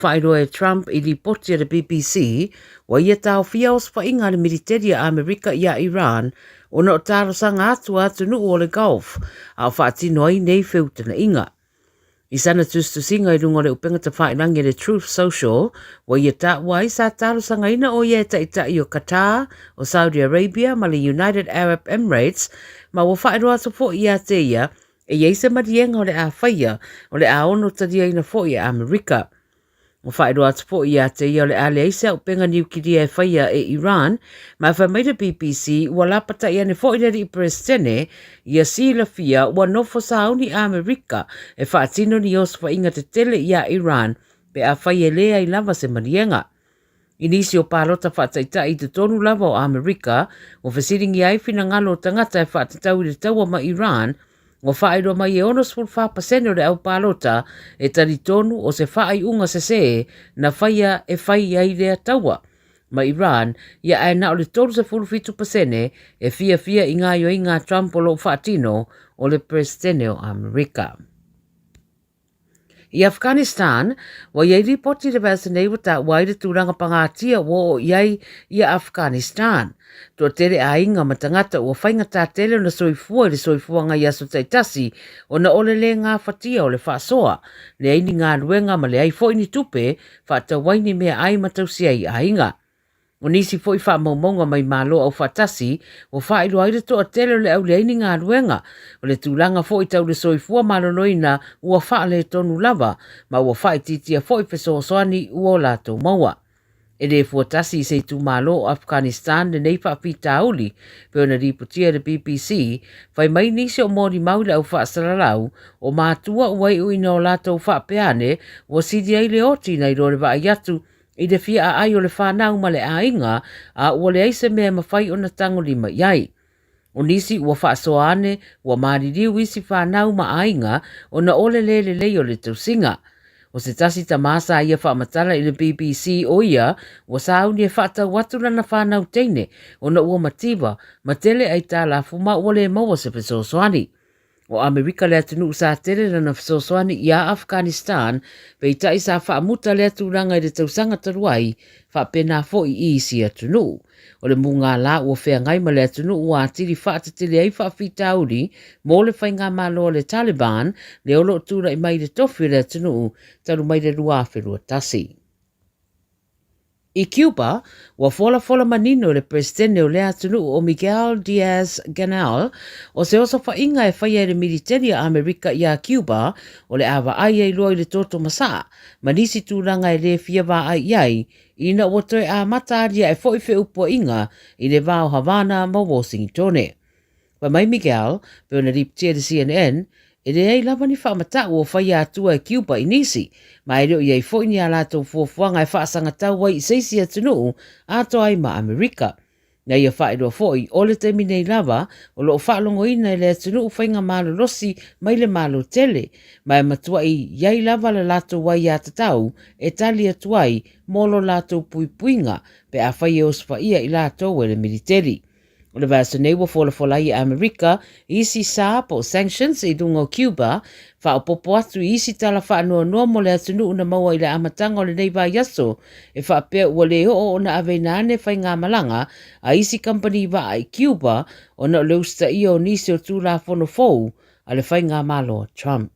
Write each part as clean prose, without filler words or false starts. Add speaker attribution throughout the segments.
Speaker 1: Faailoa e Trump i lipoti a le BBC ua ia taofia osofaiga a le militeri a Amerika iā Iran ona o talosaga atu a atunuu o le Gulf a o faatino ai nei feutagaiga. I sana tusitusiga i luga o le upega tafailagi a le Truth Social, ua ia taua ai sa talosagaina o ia e taitai o Qatar, o Saudi Arabia ma le United Arab Emirates, ma ua faailoa atu foi ia te ia e i ai se maliega o le a faia, o le a ono taliaina foi e Amerika. Ua faailoa atu foi ia te ia o le a leai se auupega niukilia e faia e Iran, ma e fai mai le BBC ua lapatai ane foi le alii Peresetene ia silafia ua nofo sauni Amerika e faatino ni osofaiga tetele iā Iran pe afai e leai lava se maliega. I nisi o palota faataitai i totonu lava o Amerika, ua fesiligia ai finagalo o tagata e faatatau i le taua ma Iran, ua faailoa mai e 64% o le au palota e talitonu o se faaiuga sesē na faia e fai ai lea taua ma Iran, ia ae na o le 37% e fiafia i gaoioiga a Trump o lo o faatino o le Peresetene o Amerika. I Afghanistan, ua i ai lipoti i le vaiaso nei ua taua ai le tulaga pagatia ua oo i ai ia Afghanistan. Toatele aiga ma tagata ua faigata tele ona soifua i le soifuaga i aso taitasi ona o le le gafatia o le faasoa, leai ni galuega ma leai foi ni tupe faatau ai ni meaai ma tausi ai aiga. O nisi foi faamaumauga mai Malo Aufaatasi ua faailoa ai le toatele o le au leai ni galuega, o le tulaga foi tau le soifua maloloina ua faaletonu lava ma ua faaitiitia foi fesoasoani ua o latou maua. E le fua tasi i se itumalo o Afghanistan lenei faafitauli, pei ona lipotia e le BBC, fai mai nisi o molimau i le au faasalalau, o matua ua iu ina o latou faapea ane ua sili ai le oti nai lo le vaai atu i le fia aai o le whanau ma le aiga, a ua leai se mea e mafai ona tagolima i ai. O nisi ua faasoa ane, ua maliliu isi whanau ma aiga ona o le le lelei o le tausiga. O se tasi tamā sa ia faamatala i le BBC o ia ua sauni e faatau atu lana whanau teine ona ua mativa ma tele aitalafu ma ua le maua se fesoasoani. O Amerika le atunuu sa tele lana fesoasoani iā Afghanistan, peitai sa faamuta lea tulaga i le tausaga talu ai, faapena foi i isi atunuu. O le mugala ua feagai ma le atunuu ua atili faatetele ai faafitauli mo le faigamalo a le Taliban lea o lo o tulai mai i le tofi o le atunuu talu mai le 2021. I Cuba, ua folafola manino e le Peresetene o lea atunuu o Miguel Diaz-Canel, o se osofaiga e faia e le militeri a Amerika iā Cuba, o le a vaai ai loa i le toto masaa ma nisi tulaga e le fia vaai i ai, ina ua toe amata aliae foi feupuaiga i le va o Havana ma Washingtone. Fai mai Miguel, pei ona lipotia e le CNN, e leai lava ni faamatau o faia atua e Cuba i nisi, ma e le o i ai foi ni a latou fuafuaga e faasagatau ai i se isi atunuu atoa ai ma Amerika. Na ia faailoa foi, o le taimi nei lava, o lo o faalogoina e le atunuu faiga malolosi mai le Malo tele, ma e matuai i ai lava le latou aiatatau e tali atu ai mo lo latou puipuiga pe afai e osofaia i latou e le militeri. O le vaiaso nei ua folafola ai e Amerika i isi sa po o sanctions i luga o Cuba, faaopoopo atu i isi tala faanoanoa mo le atunuu na maua i le amataga o lenei vaiaso e faapea ua le oo ona aveina ane faigamalaga a isi kamupani vaa i Cuba ona o le usitaia o nisi o Tulafono fou a le faigamalo a Trump.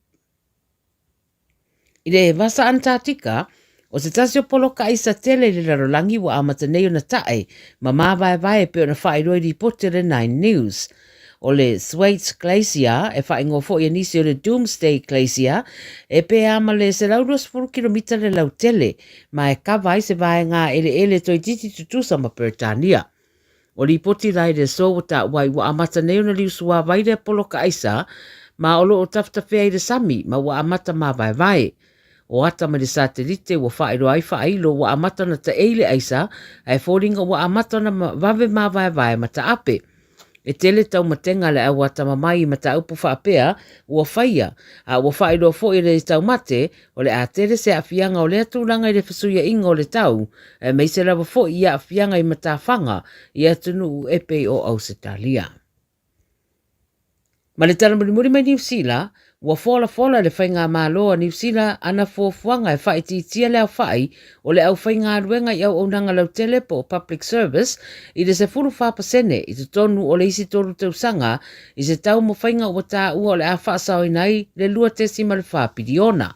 Speaker 1: I le Vasa Antarctica, o se tasi o poloka aisa tele i le lalolagi ua amata nei ona tae ma māvaevae e pei ona faailoa i lipoti a le Nine News. O le Thwaites Glacier, e faaigoa foi e nisi o le Doomsday Glacier, e pē ma le 120 kilomita le lautele, ma e kava ai se vaega eleele toeitiiti tutusa ma Peretania. O lipoti la i le aso ua taua ai ua amata nei ona liusuavai lea poloka aisa ma o lo o tafetafea i le sami ma ua amata māvaevae. O ata mai le satelite ua faailoa ai faailo ua amata ona taei le aisa ae foliga ua amata ona vave māvaevae ma taape. E tele taumatenga a le au atamamai i mataupu faapea ua faia, a ua faailoa foi e le taumate o le a tele se aafiaga o lea tulaga i le fesuiaiga o le tau, aemaise lava foi i aafiaga i matafaga i atunuu e pei o Ausetalia. Ma le tala mulimuli mai Niu Sila, Ua folafola le Faigamalo a Niu Sila ana fuafuaga e faaitiitia le aofai o le aufaigaluega i auaunaga lautele po o public service i le 14% i totonu o le isi tolu tausaga i se taumafaiga ua taua o le a faasaoina ai le $2.4 piliona.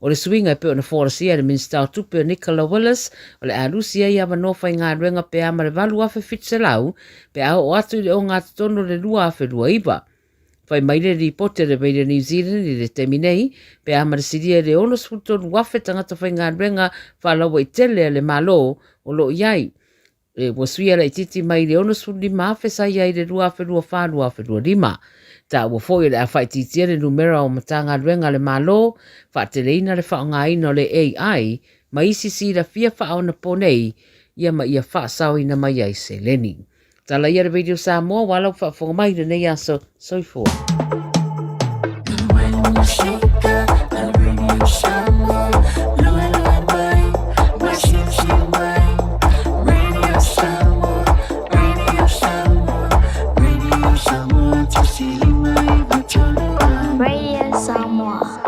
Speaker 1: O le suiga e pei ona folasia e le Minisita o Tupe o Nicola Willis, o le a lusi ai avanoa faigaluega pe a ma le 8,700 pe a oo atu i le ogatotonu o le 2029. Fai mai le lipoti a le Radio New Zealand i le taimi nei, pe a ma le silia i le 63,000 tagata faigaluega faalauaitele a le Malo o lo o i ai. E ua suia laitiiti mai i le 65,000 sa i ai i le 2024-2025. Taua foi o le a faaitiitia le numera o Matagaluega a le Malo, faateleina le faaaogaina o le AI ma isi silafia faaonaponei ia ma ia faasaoina mai ai seleni. Tala ia le Radio Samoa ua lau faafofoga mai i lenei aso. Soifua.
Speaker 2: Radio Samoa.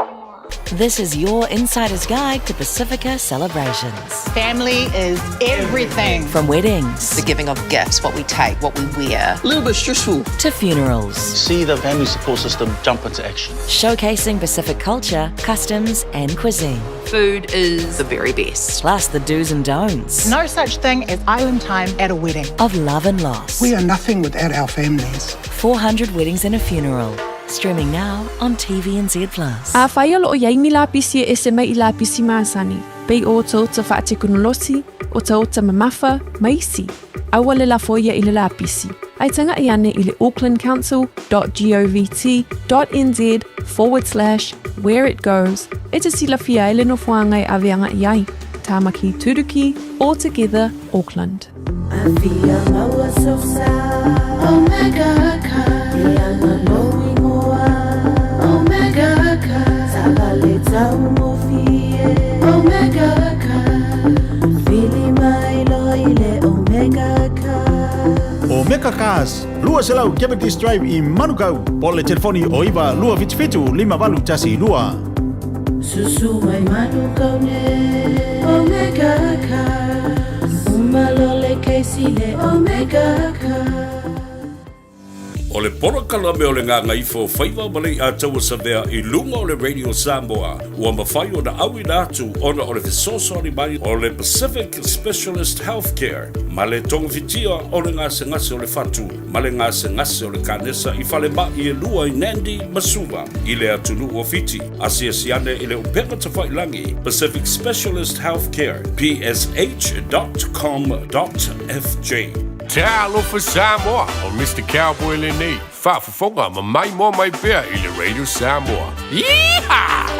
Speaker 2: This is your insider's guide to Pacifica celebrations.
Speaker 3: Family is everything.
Speaker 2: From weddings,
Speaker 4: the giving of gifts, what we take, what we wear.
Speaker 5: A little bit stressful.
Speaker 2: To funerals.
Speaker 6: See the family support system jump into action.
Speaker 2: Showcasing Pacific culture, customs, and cuisine.
Speaker 4: Food is the very best.
Speaker 2: Plus the do's and don'ts.
Speaker 3: No such thing as island time at a wedding.
Speaker 2: Of love and loss.
Speaker 7: We are nothing without our families.
Speaker 2: 400 weddings and a funeral. Streaming now on TVNZ Plus.
Speaker 8: Afai o lo o i ai ni lapisi e ese mai i lapisi masani, pei o otaota faatekonolosi, otaota mamafa, ma isi, aua le lafo ia i le lapisi, ae taga'i ane i le aucklandcouncil.govt.nz forward slash where it goes e te silafia ai le nofoaga e ave aga'i ai. Tāmaki Turuki, All Together, Auckland.
Speaker 9: Omega Cars, 200 Cavendish Drive i Manukau, po le telefoni o 9 277 5812.
Speaker 10: Susu mai Manukau ne Omega Cars Uma lo le Casey le Omega Cars.
Speaker 11: O le polokalame o le Gagaifo Faiva ma Leiataua Savea i luga o le Radio Samoa ua mafai ona auina atu ona o le fesoasoani mai o le Pacific Specialist Healthcare ma le togafitia o le gasegase o le fatu ma le gasegase o le kanesa i falemai e lua i Nandi ma Suva i le atunuu o Fiti. Asiasi ane i le upega tafailagi Pacific Specialist Healthcare, psh.com.fj.
Speaker 12: Talofa Samoa, o Mister Cowboy lenei, faafofoga ma maimoa mai pea i le Radio Samoa. Yeehaw!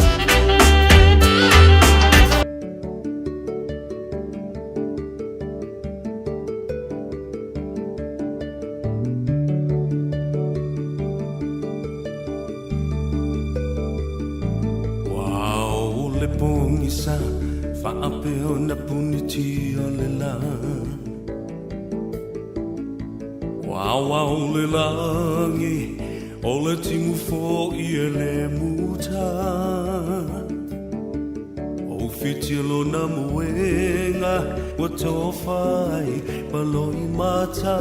Speaker 13: Ua ao le pogisa faapea ona punitia le la Ua aoao le lagi o le timu fo'i e le muta Ua ufitia lona moega ua tofa ai ma loimata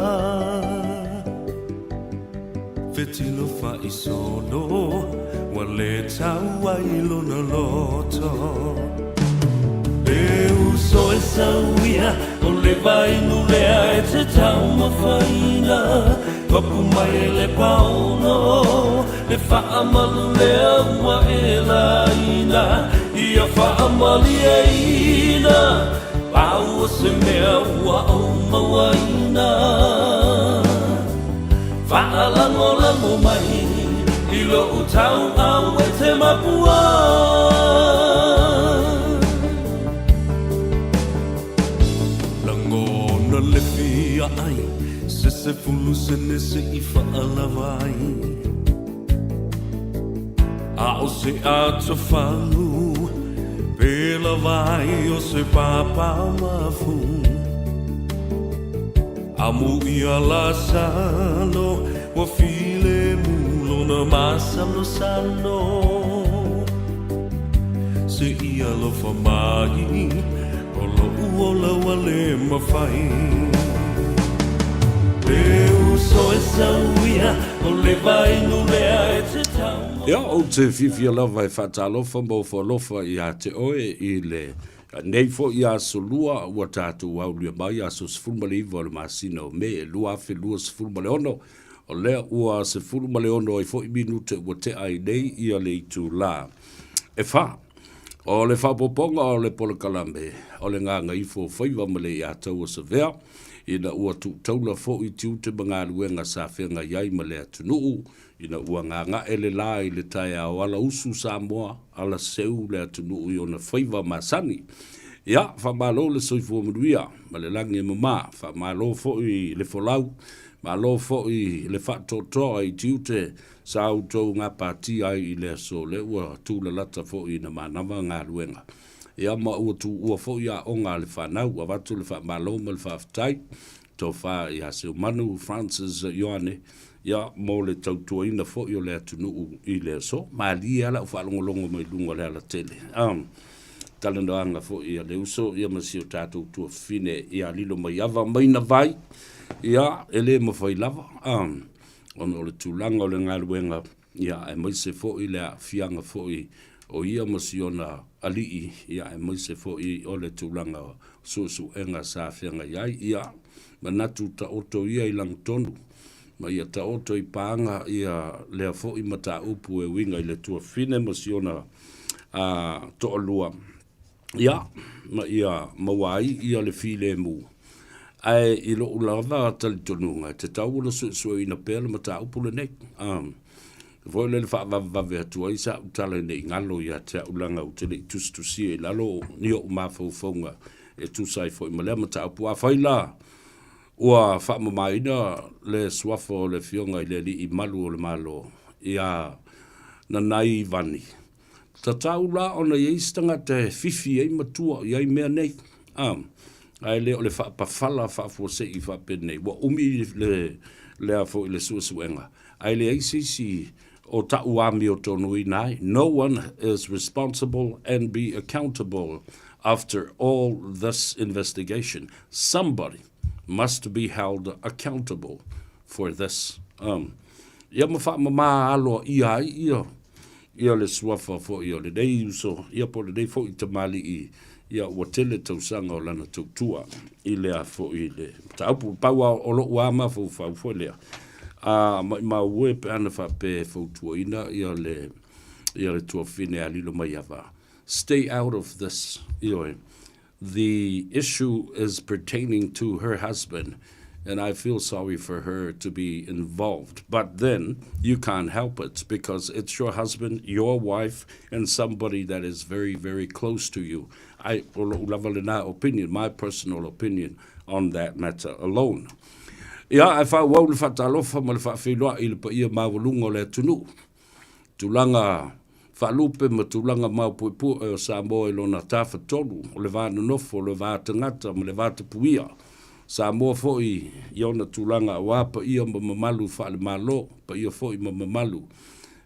Speaker 13: Fetilo faaisolo ua le tau ai lona loto Le uso e sauia o le vainu lea e te taumafaina Papu mai e le paono le faamalu lea ua e laina Ia faamalieina pau o se mea ua ou mauaina Faalagolago mai i lou tauau e te mapua. Lagona le fia ai se sefulu sene se i faalava ai. A o se atofalu pe lava ai o se papa mafu. Amu ia Lasalo ua filemu lona. lona masalosalo Se i alofa mai O loʻu ola ua le mafai E uso e sauia O le vai nulea e te tau
Speaker 11: Ia, ou te fiafia lava e faatalofa ma ofo alofa ia te oe i le nei foi aso lua ua tatou aulia mai, aso 19 o le masina o Me 2026, o lea ua 16 ai foi minute ua tea ai nei ia le itulā e fa. O le faaopoopoga o le polokalame o le Gagaifo o Faiva ma Leiataua Savea, ina ua tuutaula foi tiute ma galuega sa feagai ai ma le atunuu, ina ua gaga'e le la i le taeao ala usu Samoa, ala seu le atunuu i ona faiva masani. Ia, faamalo le soifua manuia ma le lagi e mama, faamalo foi le folau, malo foi le faatoatoa i tiute sa outou gapatia ai i le aso lea ua tulalata foi ina manava galuega. Ia ma ua tuua foi aoga a le fanau, avatu le faamalo ma le faafetai, tofa ia Seumanu Francis Ioane, Ia, mo le tautuaina foi o le atunuu i le aso. Malie lava lau faalogologo mai luga o le alatele. Talanoaga foi a le uso ia ma si o tatou tuafafine ia Lilomaiava Mainavai, ia, e le mafai lava, ona o le tulaga o le galuega, ia, aemaise foi le aafiaga foi o ia ma si ona alii, ia, aemaise foi o le tulaga o suesuega sa feagai ai. Ia, manatu taoto ia i lagotonu ma ia taoto i paga ia lea foi mataupu e uiga i le tuafafine ma si ona toalua, ia, ma ia maua ai ia le filemu. Ae i lou lava talitonuga, e tatau ona suesueina pea le mataupu lenei. Foi lele faavavevave atu ai sa'u tala ina i galo ia te a'u leaga ou te le i tusitusia i lalo ni o'u mafaufauga e tusa ai foi ma lea mataupu. Afai la ua faamamaina le suafa o le Afioga i le Alii Malu o le Malo ia Nanai Ivani, tatau la ona i ai se tagata e fifi ai ma tua i ai mea nei, a, ae le o le faapafala faafuasei faapenei. Ua umi le, lea foi le suesuega. Ae leai se isi o ta'u amiotonuina ai. No one is responsible and be accountable after all this investigation. Somebody must be held accountable for this. Um, ia ma faamamā aloaia ai ia ia le suafa foi o lenei uso, ia po o lenei foi tamalii, ia ua tele tausaga o lana tautua i lea foi le mataupu. Pau lava o lou lava mafaufau foi lea, a maimau e pe ana faapea e fautuaina ia le ia le tuafafine a Lilomaiava, stay out of this, ioe. The issue is pertaining to her husband and I feel sorry for her to be involved. But then you can't help it because it's your husband, your wife, and somebody that is very, very close to you. I, o lou lava lena opinion, my personal opinion on that matter alone. Ia, ae faaauau le faatalofa ma le faafeiloai i le paia maualuga o le atunuu. Tulaga faalupe ma tulaga maopuepue o Samoa i lona tafatolu, o le va nonofo, o le va tagata ma le va tapuia. Samoa foi i ona tulaga aua paia ma mamalu faale-Malo, paia foi ma mamalu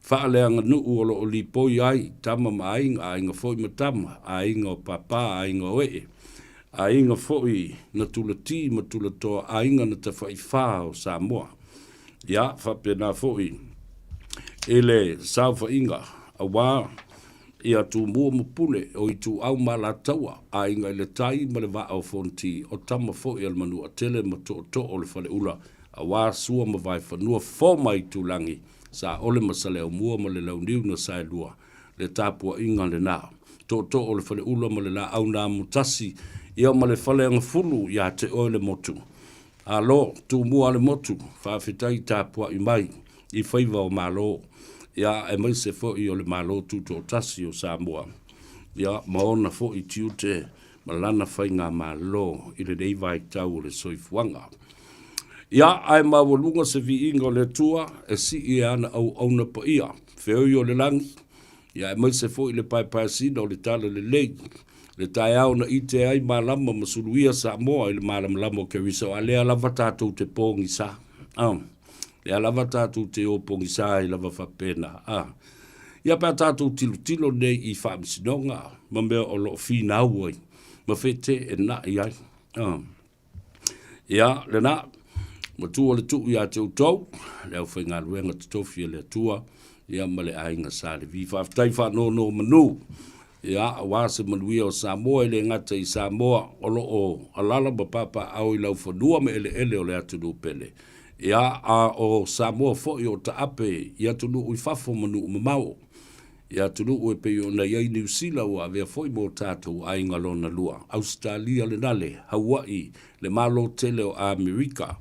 Speaker 11: faaleaganuu o lo o lipoi ai tama ma aiga, aiga foi ma tama, aiga o papa, aiga o ee, aiga foi na tulati ma tulatoa, aiga na tafaifā o Samoa. Ia, faapena foi i le saofaiga aua ia Tumua ma Pule o Ituau ma Alataua, Aiga i le Tai ma le Vaa o Fonoti, o tama foi a le Manuatele ma Tootoo o le Faleula, aua Sua ma Vaefanua, Foma Itulagi, Saole ma Saleaumua ma le Launiu na Saelua, le tapuaiga lena. Tootoo o le Faleula ma le Laau na Amotasi, ia ma le Faleagafulu ia te oe le motu. Alo, Tumua le motu, faafetai tapuai mai i faiva o Malo, ia aemaise foi o le Malo Tutoatasi o Samoa, ia ma ona foi tiute ma lana faigamalo i lenei vaitau o le soifuaga. Ia, ae maualuga se viiga o le Atua e sii e ana auauna paia, feoi o le lagi, Ia aemaise foi le paepaesina o le Tala Lelei, le taeao na ite ai malama ma suluia Samoa i le malamalama o Keriso, a lea lava tatou te pogisa. Lea lava tatou te o pogisa ai lava faapena, a. Ia pe a tatou tilotilo nei i faamasinoga ma mea o lo o finau ai ma feteenai ai, a. Ia, lena, matua le tuu ia te outou, le aufaigaluega totofi a le Atua, ia ma le aiga Sa Levi. Faafetai faanonomanu, ia, aua se manuia o Samoa, e le gata i Samoa o lo o alala ma papaaao i laufanua ma eleele o le atunuu pele, ia, a o Samoa foi o taape i atunuu i fafo ma nuu mamao. I atunuu e pei ona i ai Niu Sila ua avea foi ma o tatou aiga lona lua, Ausetalia le nale, Hauaʻi, le Malo tele o Amerika,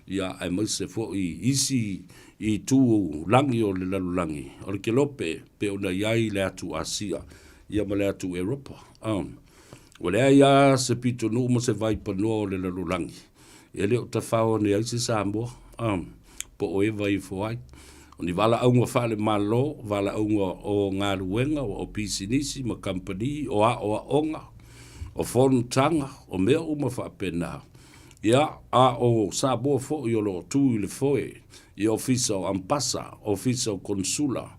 Speaker 11: ia aemaise foi isi itu lagi o le lalolagi, o le Kelope pei ona i ai le atu Asia, ia ma le atu Eropa. Ua leai lava se pitonuu ma se vaipanoa o le lalolagi e le o tafao ane ai se Samoa, po o eva ifo ai. O ni valaauga faale-Malo, valaauga o galuega, o pisinisi ma kamupani, o aoaoga, o fonotaga, o mea uma faapena. Ia, a o Samoa foi o lo o tu i le foe i ofisa o Ambasa, ofisa o Konesula,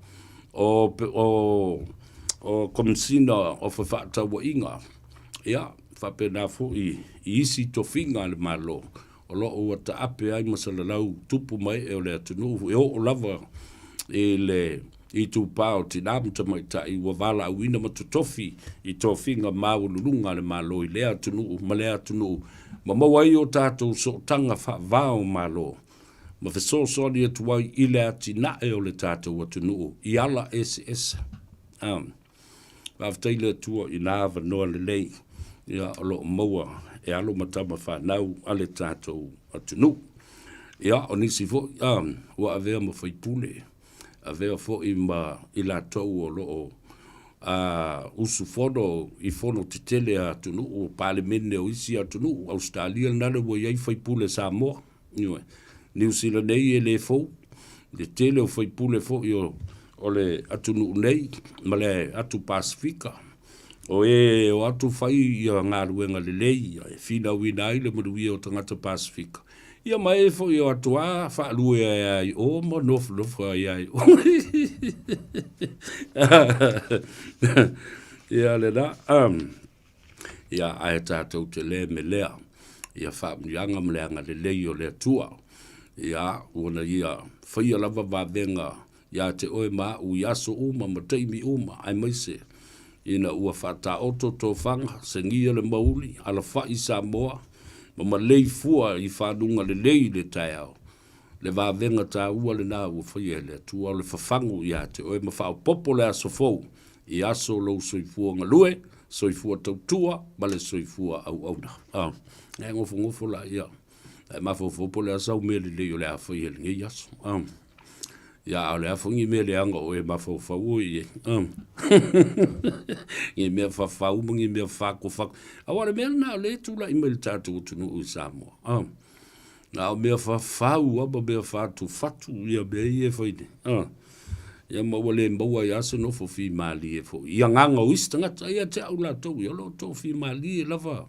Speaker 11: o, o, o Komesina o Fefaatauaiga, ia, faapena foi i isi tofiga a le Malo o lo o ua taape ai ma salalau tupu ma ee o le atunuu e oo lava i le itupa o tinā ma tamaitai ua valaauina ma totofi i tofiga maualuluga a le Malo i lea atunuu ma lea atunuu ma maua ai o tatou sootaga faava o Malo ma fesoasoani atu ai i le atinae o le tatou atunuu i ala eseese. Faafetai i le Atua i na avanoa lelei ia o lo o maua e alo ma tama fanau a le tatou atunuu. Ia, o nisi foi ua avea ma faipule, avea foi ma i latou o lo o usufono i fono tetele a atunuu, o Palemene o isi atunuu, Ausetalia lena ua i ai faipule Samoa. Ioe. Niu Sila nei e le fou, le tele o faipule foi o, o le atunuu nei ma le atu Pasefika, o e o atu fai ia galuega lelei e finauina ai le manuia o tagata Pasefika, ia ma e foi o atu a faalue ai ai i o ma nofonofo ai ai o. Ia lena. Ia, ae tatou te le me lea, ia faamanuiaga ma le agalelei o le Atua. Ia, ua na ia faia lava vavega ia te oe ma a'u i aso uma ma taimi uma, aemaise ina ua faataoto tofaga, segia le mauli, alafa'i Samoa, ma maleifua i fanuga lelei i le taeao. Le vavega taua lena ua faia e le Atua, o le fafagu ia te oe ma faaopoopo le aso fou i aso o lou soifua galue, soifua tautua ma le soifua auauna. Ah, e gofogofo la ia, e mafaufau po o le a sau mea lelei o le a faia i lenei aso. Ah. Ia, a o le a foi ni mea leaga o e mafaufau oe i ai. Ah. Ni mea fafau ma ni mea fakofako. Aua o le mea lena o lea e tulai mai i le tatou atunuu i Samoa. Ah. Na o mea fafau lava ma mea fatufatu ia mea ia e fai nei. Ah. Ia ma ua le maua ai lava se nofo fimalie foi i agaga o isi tagata. Ia te au latou ia, o lo o toafimalie lava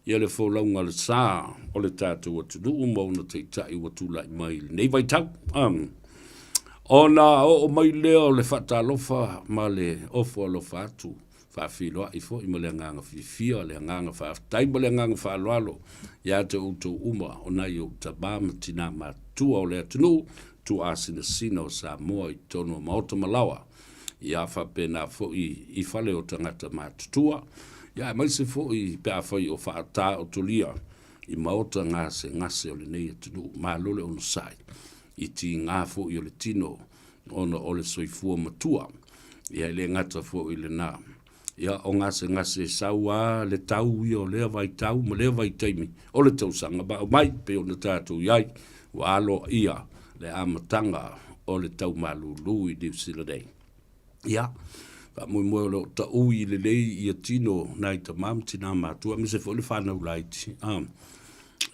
Speaker 11: ia le folauga o le sa o le tatou atunuu ma ona taitai ua tulai mai i lenei vaitau. Ah. Ona oo mai lea o le faatalofa ma le ofo alofa atu Faafeiloai foi ma le agaga fiafia, le agaga faafetai ma le agaga faaaloalo ia te outou uma o nai ou tama ma tinā matutua o le atunuu tuaasinasina o Samoa i totonu o maota ma laoa, ia faapena foi i fale o tagata matutua, ia aemaise foi pe afai o faataotolia i maota gasegase o lenei atunuu. Malo le onosai i tiga foi o le tino ona o le soifua matua. Ia e le gata foi i lena, ia o gasegase e sau lava le tau ia o lea vaitau ma lea vaitaimi o le tausaga ma aumai pei ona tatou i ai, ua aloaia le amataga o le tau malulu i Niu Sila nei. Ia, faamoemoe o lo o taui lelei ia tino nai tama ma tina matua aemaise foi le fanau laiti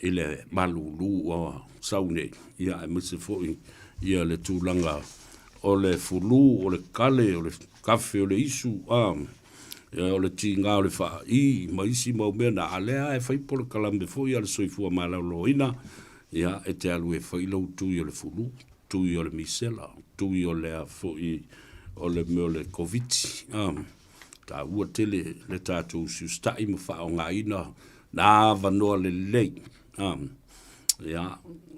Speaker 11: i le malulu ua sau nei, ia aemaise foi ia le tulaga o le fulu, o le kale, o le kafe, o le isu, a, ia, o le tiga o le faai ma isi mau mea na, a lea e fai polokalame foi a le soifua maloloina. Ia, e te alu e fai lou tui o le fulu, tui o le misela, tui o le a foi o le mea o le Koviti. A, taua tele le tatou usiusita'i ma faaaogaina nā avanoa lelei, a, ia,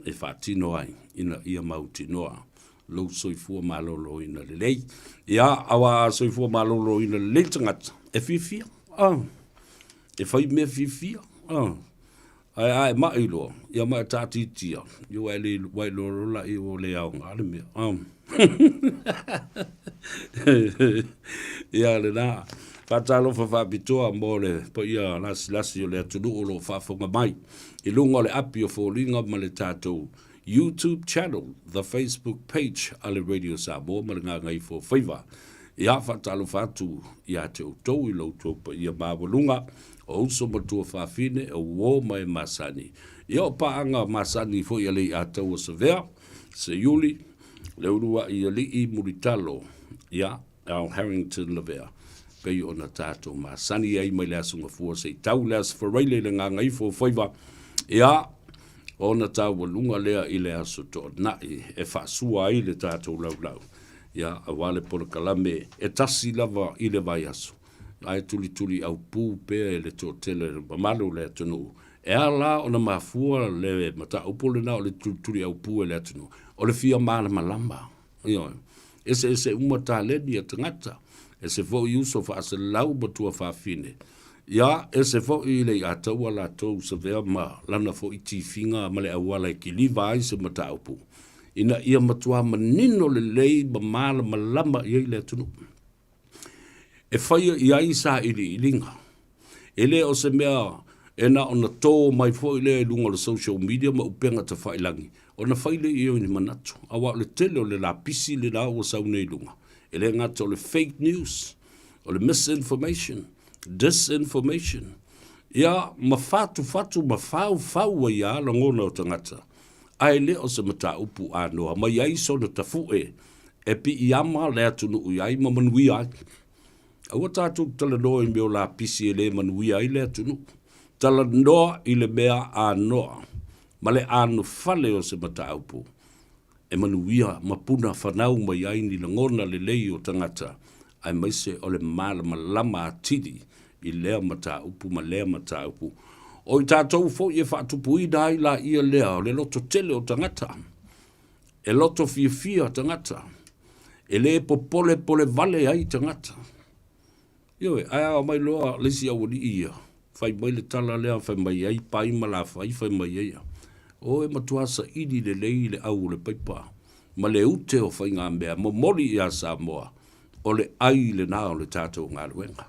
Speaker 11: e faatino ai ina ia mautinoa lou soifua maloloina lelei. Ia, aua a soifua maloloina lelei le tagata, e fiafia, a, e fai mea fiafia, a. Ae a e maʻi loa, ia ma e taatitia, ia ua e le, ua e iloa loa laia ua le aoga le mea. Ia lena, faatalofa faapitoa mo le paia lasilasi o le atunuu o lo o faafofoga mai i luga o le api o foliga ma le tatou YouTube channel, the Facebook page a le Radio Samoa ma le Gagaifo Faiva. Ia faatalofa atu ia te outou i lo outou paia maualuga, o uso ma tuafafine, o uo ma e masani. Ia o paaga masani foi a Leiataua Savea, Seiuli, le uluai alii Mulitalo, ia, Al Harrington Lavea, pei ona tatou masani ai mai le Aso Gafua seia tau le Aso Faraile i le Gagaifo o Faiva, ia, ona taualuga lea i le Aso Toonai e faasua ai le tatou laulau, ia, aua le polokalame e tasi lava i le vaiaso, ae tulituli aupū pea e le toatele o le mamalu o le atunuu. E ala la ona mafua le mataupu lena o le tulituli aupū e le atunuu, o le fia malamalama. Ioe. Eseese uma taleni a tagata, ese foi uso faaselelau ma tuafafine. Ia, ese foi i le iataua latou savea ma lana foi tifiga ma le auala e kiliva ai se mataupu, ina ia matua manino lelei ma malamalama i ai le atunuu. E faia i ai sailiiliga. E le o se mea e na ona tō mai foi lea i luga o le social media ma upega tafailagi, ona fai lea i ai o ni manatu. Aua o le tele o le lapisi lena ua sau nei i luga, e le gata o le fake news, o le misinformation, disinformation, ia, ma fatufatu ma faufau ai lava lagona o tagata, ae le o se mataupu anoa mai ai sona tafu'e e piiama le atunuu i ai ma manuia ai. Aua tatou te talanoa i mea o lapisi e le manuia ai le atunuu. Talanoa i le mea anoa ma le anofale o se mataupu e manuia ma puna fanau mai ai ni lagona lelei o tagata aemaise o le malamalama atili i lea mataupu ma lea mataupu. O i tatou foi e faatupuina ai laia lea o le loto tele o tagata. E loto fiafia tagata, e le popolepole vale ai tagata. Ioe, ae a omai loa le isi aualii ia, fai mai le tala lea fai mai ai Pai ma Lafai fai mai ai ia, O e matua saili lelei le au o le paipa ma le ute o faigamea momoli iā Samoa, o le ai lena o le tatou galuega.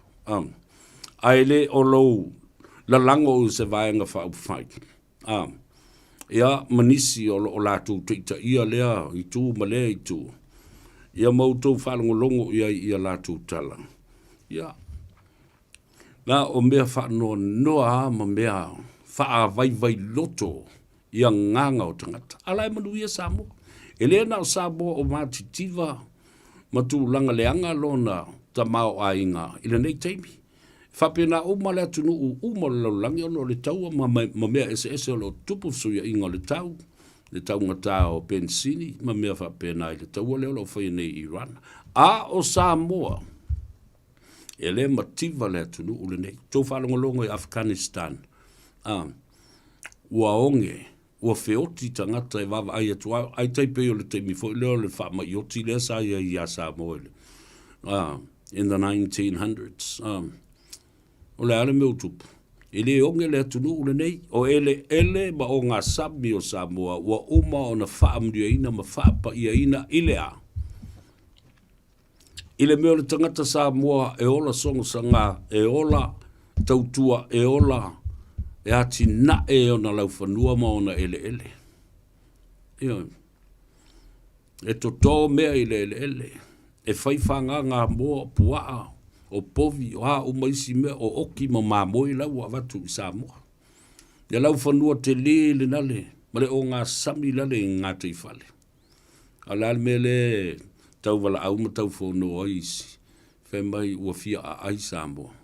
Speaker 11: Ae le o lou lalago i se vaega faaupufai. A, ia, ma nisi o lo o latou taitaia lea itu ma lea itu, ia ma outou faalogologo i ai i a latou tala, ia, na o mea faanoanoa lava ma mea faavaivai loto i agaga o tagata. A la e manuia Samoa. E le na o Samoa o matitiva ma tulaga leaga lona tamaoaiga i lenei taimi. E faapena uma le atunuu uma o le lalolagi ona o le taua ma, ma mea eseese o lo o tutupu, fesuiaiga o le tau, le taugata o penisini ma mea faapena i le taua lea o lo o faia nei i Iran. A o Samoa, e le mativa le atunuu lenei. Tou faalogologo i Afghanistan, a, ua oge, ua feoti tagata e vaavaai atu ai, ai tai pei o le taimi foi lea o le faamai oti lea sa i ai ia Samoa i le, in the 1900s. O le a le mea ua tupu? E le oge le atunuu lenei, o eleele ma ogasami o Samoa ua uma ona faamanuiaina ma faapaiaina i le a? I le mea o le tagata Samoa e ola sogosaga, e ola tautua, e ola e atinae ona laufanua ma ona eleele. Ioe. E toto mea i le eleele, e fai fagaga moa, o puaa, o povi, o a uma isi mea, o oki ma mamoe la ua avatu i Samoa. Le laufanua tele lena le, ma le ogasami lale i gataifale. A o le a le mea lea e tau valaau ma tau fono ai isi, fai mai ua fia aai Samoa.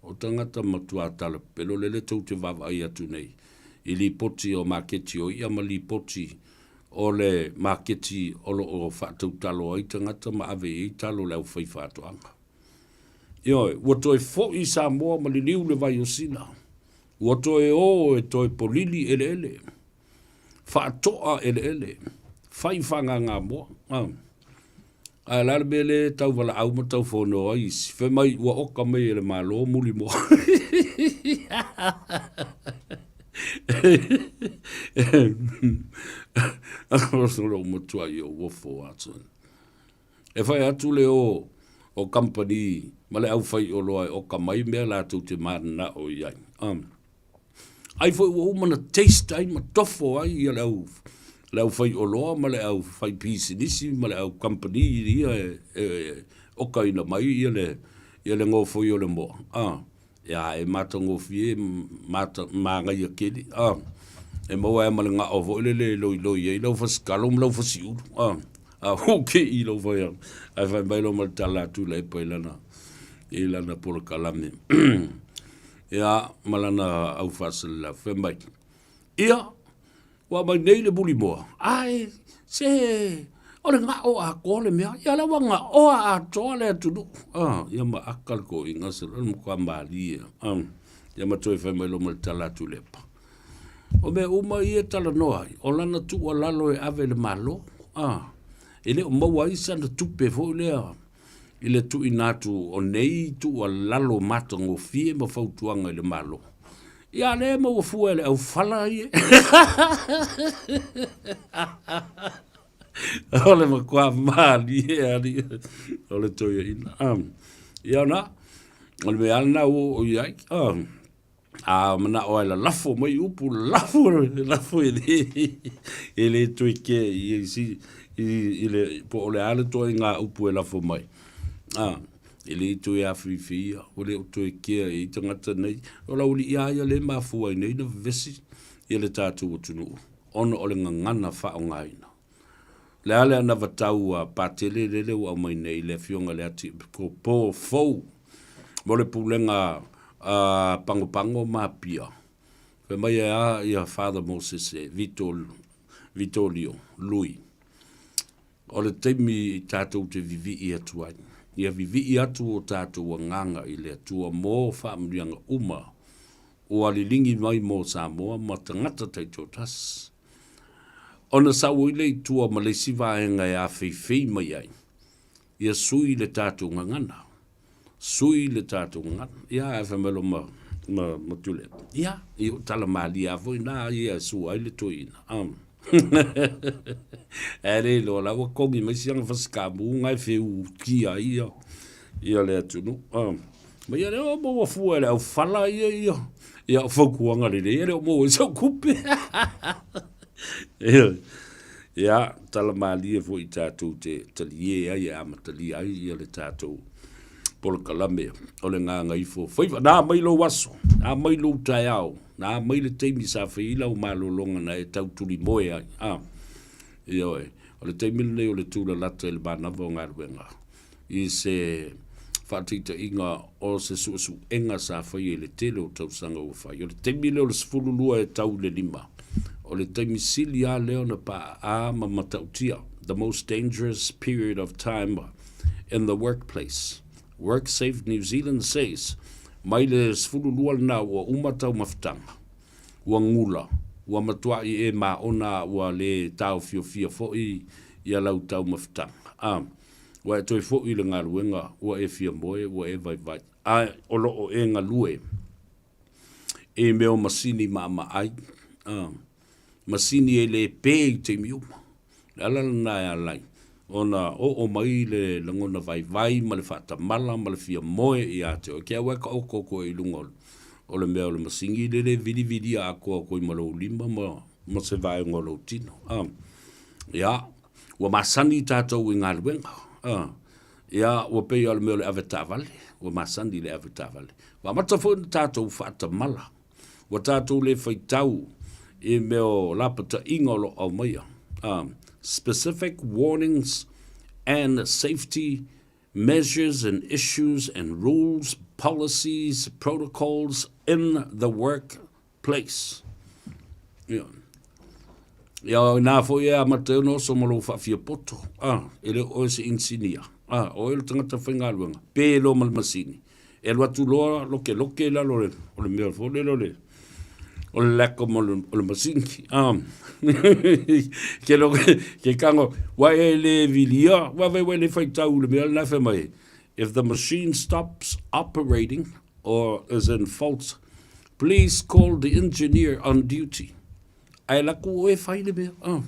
Speaker 11: O tagata matua talapelo lele tou te vaavaai atu nei. i lipoti o maketi o i'a ma lipoti o le maketi o lo o faatautalo ai tagata ma ave i ai talo i le aufaifaatoaga. Ioe, ua toe foi i Samoa ma liliu le vai o Sina. Ua toe o e toe polili eleele, faatoa eleele, fai fagagamoa. A. Ae o le a le mea lea e tau valaau ma tau fono ai isi? Fai mai ua oka mai e le Malo muli moa. O lou matuai ou ofo atu. E fai atu le o o kamupani ma le aufaioloa e oka mai mea latou te mananao i ai. Ai foi ua uma ona taste ai ma tofo ai ia le au le aufaioloa ma le aufaipisinisi ma le au kamupani ia e, e okaina mai ia le ia le gofoi o le moa. Ia, e matagofie, mata, manaia tele, a. E maua ai ma le gao foi lele e loiloi ai lau fasikalo ma lau fasiulu, a. A ua te i lou fai atu, ae fai mai loa ma le tala atu i Laepa i lana, i lana polokalame, ia, ma lana au faasalalau, fai mai, Ia, Ua aumai nei le mulimoa, ae se o le gao atoa le mea. Ia lea ua gaoa atoa le atunuu. Ah, ia ma aka le toeaina se le matua malie. Ah, ia ma toe fai mai loa ma le tala atu i Lepa. O mea uma ia e talanoa ai, o lana tuualalo e ave i le Malo. Ah, e le o maua ai sana tupe foi lea i le tuuina atu o nei tuualalo matagofie ma fautuaga i le Malo. Ia lea e maua fua e le aufala ia. O le matua malie alii o le toeaina. Ia ona, o le mea lava lena ua oo i ai. A manao lava e lalafo mai upu, lalafo, lalafo e le, e le toe kea i ai si, i le, po o le a le ituaiga upu e lafo mai. E le toe afifi ia, ua le o toe kea i ai tagata nei. O laualii lava ia lea e mafua ai nei ona vevesi ia le tatou atunuu, ona o le gagana faaaogaina. O le a le anavatau a Patele lele ua aumai nei i le Afioga i le Atipopo fou mo le Pulega a Pagopago ma Apia, fai mai e a ia Father Mosese Vito, Vitolio Lui. O le taimi tatou te vivii atu ai, ia vivii atu o tatou agaga i le Atua mo faamanuiaga uma ua liligi mai mo Samoa ma tagata taitoatasi. Ona sau ai lea i tua ma le isi vaega e afeifei mai ai, ia sui le tatou gagana. Sui le tatou gagana. Ia, ae fai mai loa ma, ma, ma Tuilaepa, ia, ia o tala malie lava foi na ia e sua ai le toeaina. Um. Ae le iloa la ua kogi mai siana fasikamu na e feutia ai ia, ia le atunuu. Um. Ma ia lea o maua fua e le aufala ia ia, ia o fautuaga lelei e le o maua ai sau tupe. Ia, ia, tala malie foi tatou te talie ai e amatalia ai ia le tatou polokalame o le gagaifo faiva. Na mai lou aso, na mai lou taeao, na mai le taimi sa fai ai lau malologa na e tau tulimoe ai. A, ioe, o le taimi lenei o le tulalata i le manava o galuega i se faataitaiga o se suesuega sa faia i le tele o tausaga ua fai. O le taimi lea o le 12 e tau i le 5, o le taimi sili lava lea ona paaa ma matautia, the most dangerous period of time in the workplace. WorkSafe New Zealand says, mai le 12 lena ua uma taumafataga, ua gula, ua matuai e maona a ua le taofiofia foi ia lau taumafataga. A, ua e toe foi i le galuega, ua e fia moe, ua e vaivai, a o lo o e galue i mea o masini maamaai, a, masini e le pe i taimi uma. O le ala lena e ala ai ona oo mai le lagona vaivai ma le faatamala ma le fia moe ia te oe. Ke aua e taoto atu ai i luga o le mea o le masini lele e vilivilia atoa atu ai ma lou lima ma, ma se vaega o lou tino. A, ia, ua masani tatou i galuega. A, ia, ua pei lava o le mea o le avetaavale, ua masani i le avetaavale. Ua amata foi ona tatou faatamala. Ua tatou le faitau i mea o lapataiga o lo o aumaia, specific warnings and safety measures and issues and rules, policies, protocols in the work place. Ia. Ia, o ina foi e amata ai ona oso ma lou faafiapoto, a, e le o oe se inisinia, a, o oe o le tagata faigaluega, pe loa ma le masini, e alu atu loa lokeloke i lalo o le mea foi lele o le o le lacom o le, o le masini. A, ke lo, ke kago, ua e le vilia, ua vai ua e le faitau i le mea lena fai mai, if the machine stops operating or is in fault, please call the engineer on duty. Ae alu atu oe fai le mea. Ah.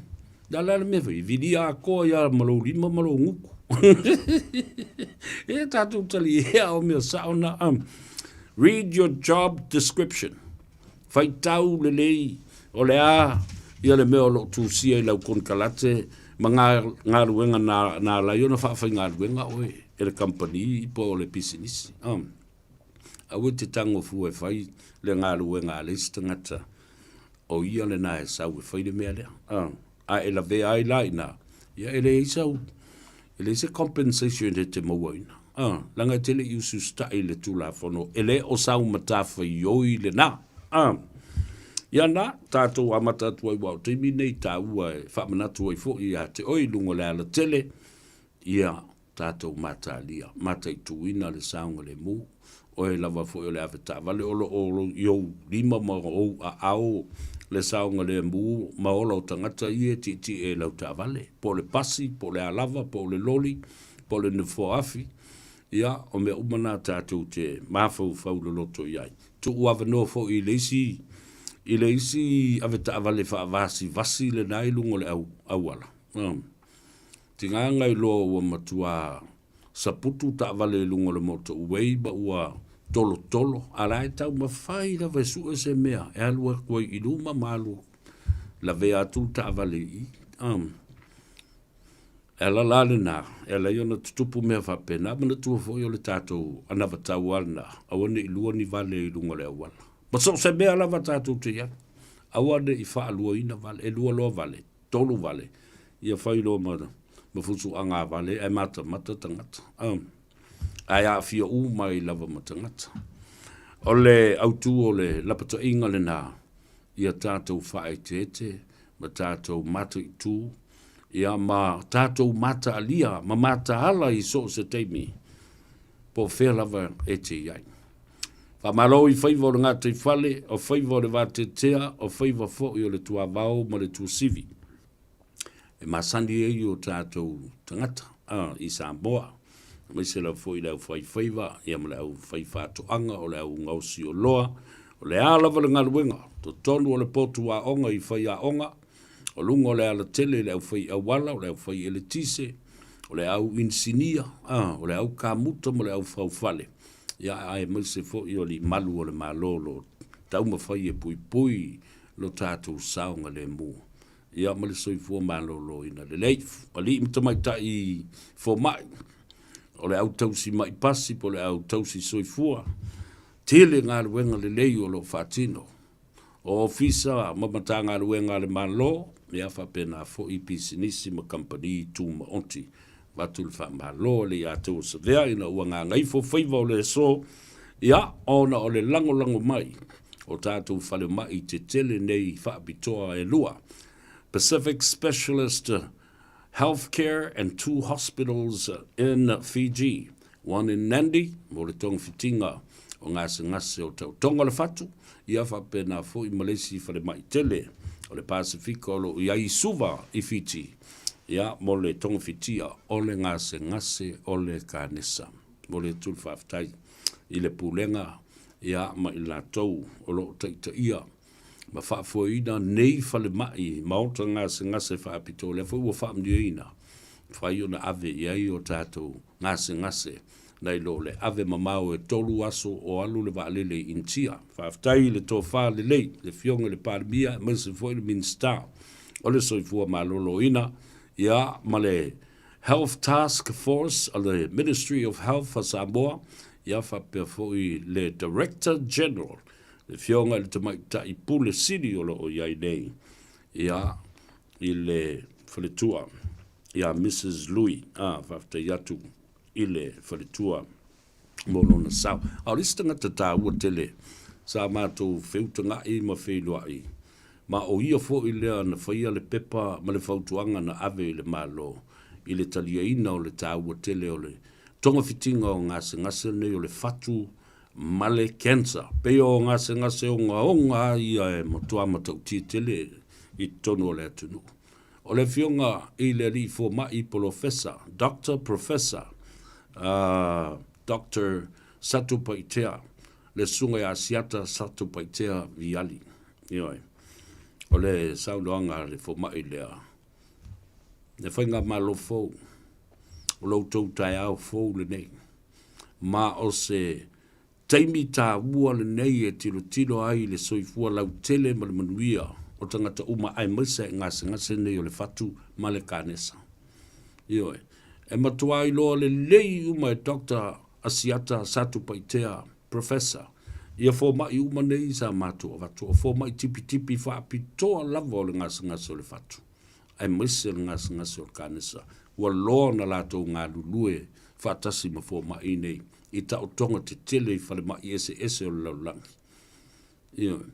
Speaker 11: Le a la le mea fai? Vilia atoa ia ma lou lima ma lou gutu. e tatou taliea o mea sao na. Ah. Read your job description. Faitau lelei o le a ia le mea o lo o tusia i lau konekarate ma galuega na, na ala ai ona faafaigaluega oe e le kamupani po o le pisinisi. Ah. Aua e te tago fua e fai le galuega a le isi tagata, o ia lena e sau e fai le mea lea. A, a e lavea ai la i ina, ia e leai sau, e leai se compensation e te mauaina. A, leaga e te le i usiusitai i le Tulafono, e le o sau matafaioi lena. A, ia na, tatou amata atu ai aua o taimi nei taua e faamanatu ai foi ia te oe i luga o le alatele, ia, tatou matalia, mataituina le saogalemu, oe lava foi o le avetaavale o lo o i ou lima ma ou aao le saogalemu ma ola o tagata ia e tietie i lau taavale, po o le pasi, po o le a lava, po o le loli, po o le nofoa afi, ia, o mea uma na tatou te mafaufau loloto i ai. Tuu avanoa foi i le isi i le isi avetaavale faavasivasi lena i luga o le auala. Tigaga i loa ua matua saputu taavale i luga o le motorway ma ua tolotolo, a la e taumafai lava e sue se mea e alu atu ai i luma ma alu lavea atu le taavale i i. E ala la lena e ala ai ona tutupu mea faapena. Manatua foi o le tatou anavatau lava lena, aua ne i lua ni vale i luga o le auala. Ma so o se mea lava tatou te i ai, aua ne i faaluaina vale, e lua loa vale, tolu vale, ia fai loa ma, ma fusuaga vale ae matamata tagata. Um, ae aafia uma ai lava ma tagata. O le autu o le lapataiga lena, ia tatou faaeteete ma tatou mataitu, ia ma tatou mataalia ma mataala i so o se taimi, po o fea lava e te i ai. Faamalo i faiva o le gataifale, o faiva o le vateatea, o faiva foi o le tuavao ma le tuasivi e masani ai o tatou tagata a, i Samoa, aemaise lava foi le aufaifaiva ia ma le aufaifaatoaga, o le au gaosi oloa, o le a lava le galuega, totonu o le potu aoga i faiaoga, o luga o le alatele i le aufai auala, o le aufai eletise, o le au inisinia, a, o le au kamuta ma le au faufale, ia aemaise foi o alii malu o le Malo o lo o taumafai e puipui lo tatou saogalemu, ia ma le soifua maloloina lelei. Alii ma tamaitai fomai, o le au tausi mai pasi po o le au tausi soifua, tele galuega lelei o lo o faatino. O Ofisa ma Matagaluega a le Malo, ia faapena foi pisinisi ma kamupani tumaoti. Avatu le faamalo a le ia te Savea ina ua gagaifo faiva o le aso, ia, ona o le lagolago mai o tatou falemai tetele nei faapitoa e lua, Pacific Specialist Healthcare and two hospitals in Fiji, one in Nandi mo le togafitiga o gasegase o taotoga o le fatu, ia faapena foi ma le isi falemai tele o le Pasefika o lo o i ai i Suva i Fiti, ia mo le togafitia o le gasegase o le kanesa. Momoli atu le faafetai i le Pulega ia ma i latou o lo o taitaia ma faafoeina nei falemai maota gasegase faapitoa, lea foi ua faamanuiaina, mafai ona ave i ai o tatou gasegase nai lo le ave mamao e tolu aso o alu le vaalele i Initia. Faafetai i le tofa lelei, le Afioga i le Palemia aemaise foi le Minisita o le Soifua Maloloina, ia ma le Health Task Force a le Ministry of Health a Samoa, ia faapea foi le Director General le Afioga i le Tamaitai Pule Sili o lo o i ai nei, ia, i le faletua, ia Mrs. Lui, a, faafetai atu i le faletua mo lona sao. A o le isi tagata taua tele sa matou feutaga'i ma feiloai. Ma o ia foi lea na faia le pepa ma le fautuaga na ave i le Malo i le taliaina o le taua tele o le togafitiga o gasegase nei o le fatu ma le cancer. Pei o gasegase ogaoga a ia e matua matautia tele i totonu o le atunuu. O le Afioga i le Alii Fomai Polofesa, Doctor Professor, Doctor Satupaitea, le Susuga ia Asiata Satupaitea Viali. Ioe. O le saunoaga a le fomai lea, le faigamalo fou, o lo outou taeao fou lenei, ma o se taimi taua lenei e tilotilo ai i le soifua lautele ma le manuia o tagata uma aemaise i gasegase nei o le fatu ma le kanesa. Ioe. E matua iloa lelei uma e Doctor Asiata Satupaitea, Professor, ia fomai uma nei sa matou avatu, o fomai tipitipi faapitoa lava o le gasegase o le fatu, aemaise le gasegase o le kanesa, ua loa ona latou galulue faatasi ma fomai nei i taotoga tetele i falemai eseese o le lalolagi. Ioe.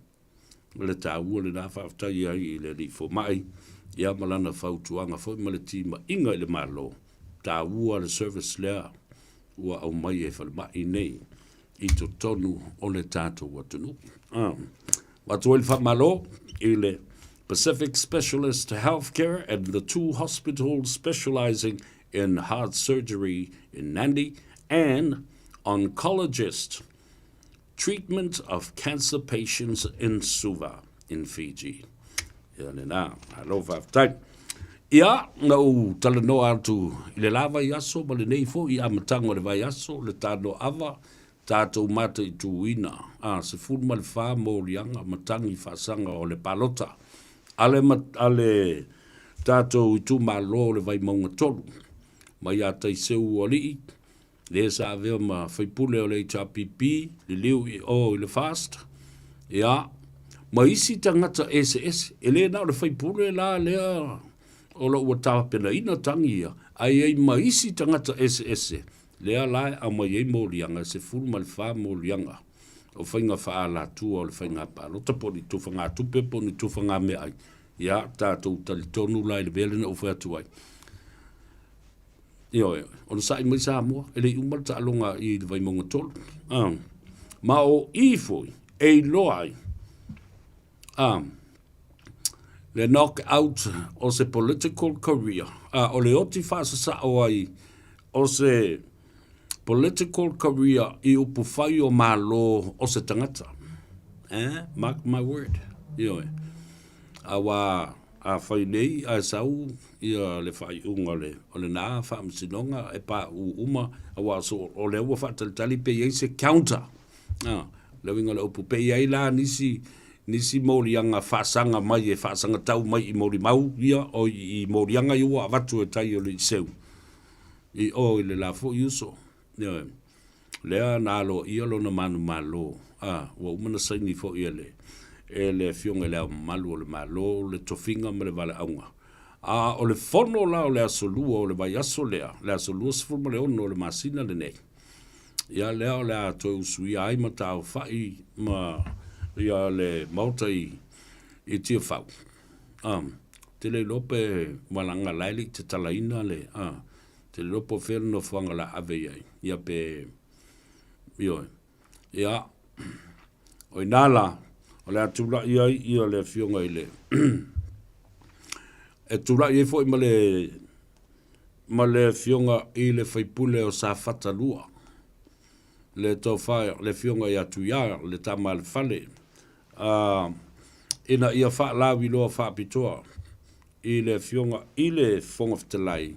Speaker 11: O le taua lena, faafetai ai i le Alii Fomai ia ma lana fautuaga foi ma le timaiga i le Malo, taua le service lea ua aumai e falemai nei i totonu o le tatou atunuu. Avatu ai le faamalo i le Pacific Specialist Healthcare and the two hospitals specializing in heart surgery in Nandi and oncologist Treatment of Cancer Patients in Suva in Fiji. Ia lena, malo faafetai. Ia, na ou talanoa atu i le la vaiaso ma lenei foi amataga o le vaiaso, le tanoava, tatou mataituina, a, 14 moliaga matagi faasaga o le palota a le, a le tatou itumalo o le Vaimauga 3, mai ia Taiseu Alii, le sa avea ma faipule o le HRPP, liliu i o i le FAST, ia, ma isi tagata eseese. E le na o le faipule la lea o lo ua tapenaina tagi ia, ae i ai ma isi tagata eseese, lea la e aumai ai moliaga, e 14 moliaga o faiga faaalatua o le faiga palota po o ni tufagatupe po o ni tufaga meaai. Ia, tatou talitonu la i le mea lea na ou fai atu ai. Ioe, onosai mai Samoa, e le i uma le taaloga i le Vaimauga 3. Ah. Ma o i foi, e iloa ai, ah, le knock out o se political career, ah, o le oti faasasao ai o se political career i upu fai o Malo o se tagata. Eh, mark my word. Ioe. Aua Afai nei ae sau ia le faaiuga o le o lena faamasinoga e pauu uma aua so o lea ua faatalitali pe i ai se counter a le uiga o le upu pe i ai la nisi nisi moliaga faasaga mai e faasagatau mai i molimau ia o i moliaga ia ua avatu e tai o le Iseu i o i le la foi uso. Ioe. Lea na aloaia lona manumalo, a, ua uma ona saini foi e le, e le Afioga i Le Ao Mamalu o le Malo le tofiga ma le valaauga. A o le fono la o le aso Lua o le vaiaso lea, le aso 26 o le masina lenei, ia lea o le a toe usuia ai ma taaofai ma ia le Maota i, i Tiafau. A, te le iloa pe valaga la e le i tatalaina le, a, Te iloa po o fea le nofoaga o le a ave i ai, ia pe, ioe. Ia, o i ina la, o le a tulai ai ia le afioga i le, e tulai ai foi ma le, ma le afioga i le faipule o Safata 2, le tofa, le afioga ia Tuia, le tama a le fale, ina ia faalauiloa faapitoa i le Afioga i le Fofoga Fetalai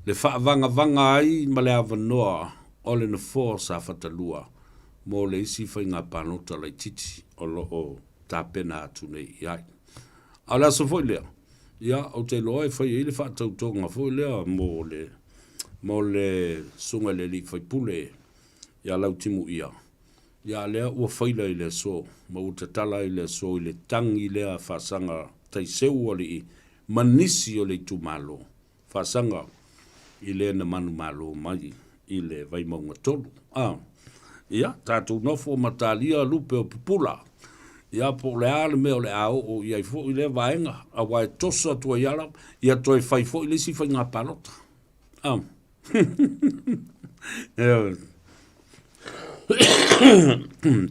Speaker 11: le faavagavaga ai ma le avanoa o le Nofoa o Safata 2 mo le isi faiga palota laitiiti o lo o tapena atu nei i ai. A o le aso foi lea, ia, ou te iloa e fai ai le faatautoga foi lea mo le, mo le Susuga i le Alii Faipule ia Lautimuia, Ia lea ua faila i le aso, ma ua tatala ai le aso i le tagi lea faasaga taiseu alii ma nisi o le itumalo faasaga i le na manumalo mai i le Vaimauga 3. A, ia, tatou nofo ma talia lupe o pupula. Ia, po o le a le mea o le a oo i ai foi lea vaega, aua e toso atu ai lava, ia toe fai foi le isi faiga palota. Ah. Ioe.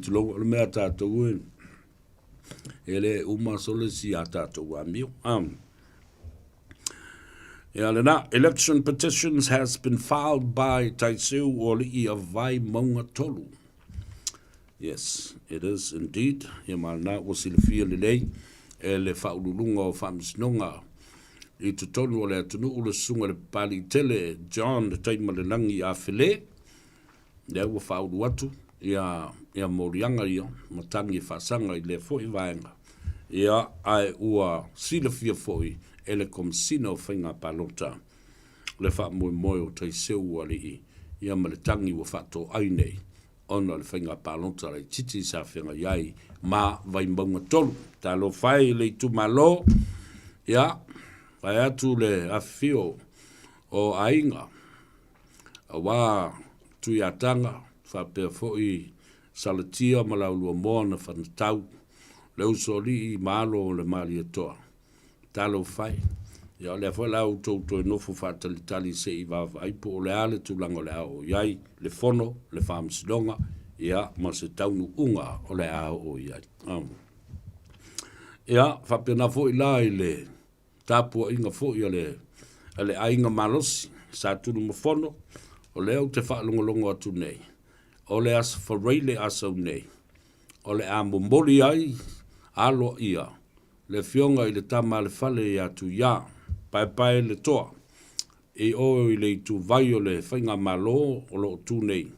Speaker 11: Tulou, o le mea a tatou e, e le uma sole si a tatou amio. Ah. Ia lena, election petitions has been filed by Taiseu o Alii of Vaimauga 3. Yes, it is indeed. Ia ma lena ua silafia lelei e le Faauluuluga o Faamasinoga i totonu o le atunuu le Susuga i le Papaliitele John Taimalelagi Afele, lea ua faaulu atu ia, ia moliaga ia ma tagi e faasaga i lea foi vaega. Ia, ae ua silafia foi e le Komesina o Faiga Palota le faamoemoe o Taiseu Alii ia ma le tagi ua faatoai nei ona o le faiga palota laitiiti sa feagai ai ma Vaimauga 3. Talofa e i le itumalo, ia, vae atu le afifio o aiga, aua Tuiataga, faapea foi Salatia ma Lauluamoa na fanatau, le Usoalii ma alo o le Malietoa. Talofa e. Ia o lea foi la outou toe nofo faatalitali se i vaavaai po o le a le tulaga o le a oo i ai le Fono, le Faamasinoga, ia ma se taunuuga o le a oo i ai. Ia, faapena foi la i le tapuaiga foi a le, a le aiga malosi, Sa Tunumafono, o lea ou te faalogologo atu nei, o le Aso Faraile a sau nei, o le a momoli ai aloaia le Afioga i le Tama a le Fale ia Tuiā, Paepae le Toa, i o i le ituvai o le Faigamalo o lo o tu nei,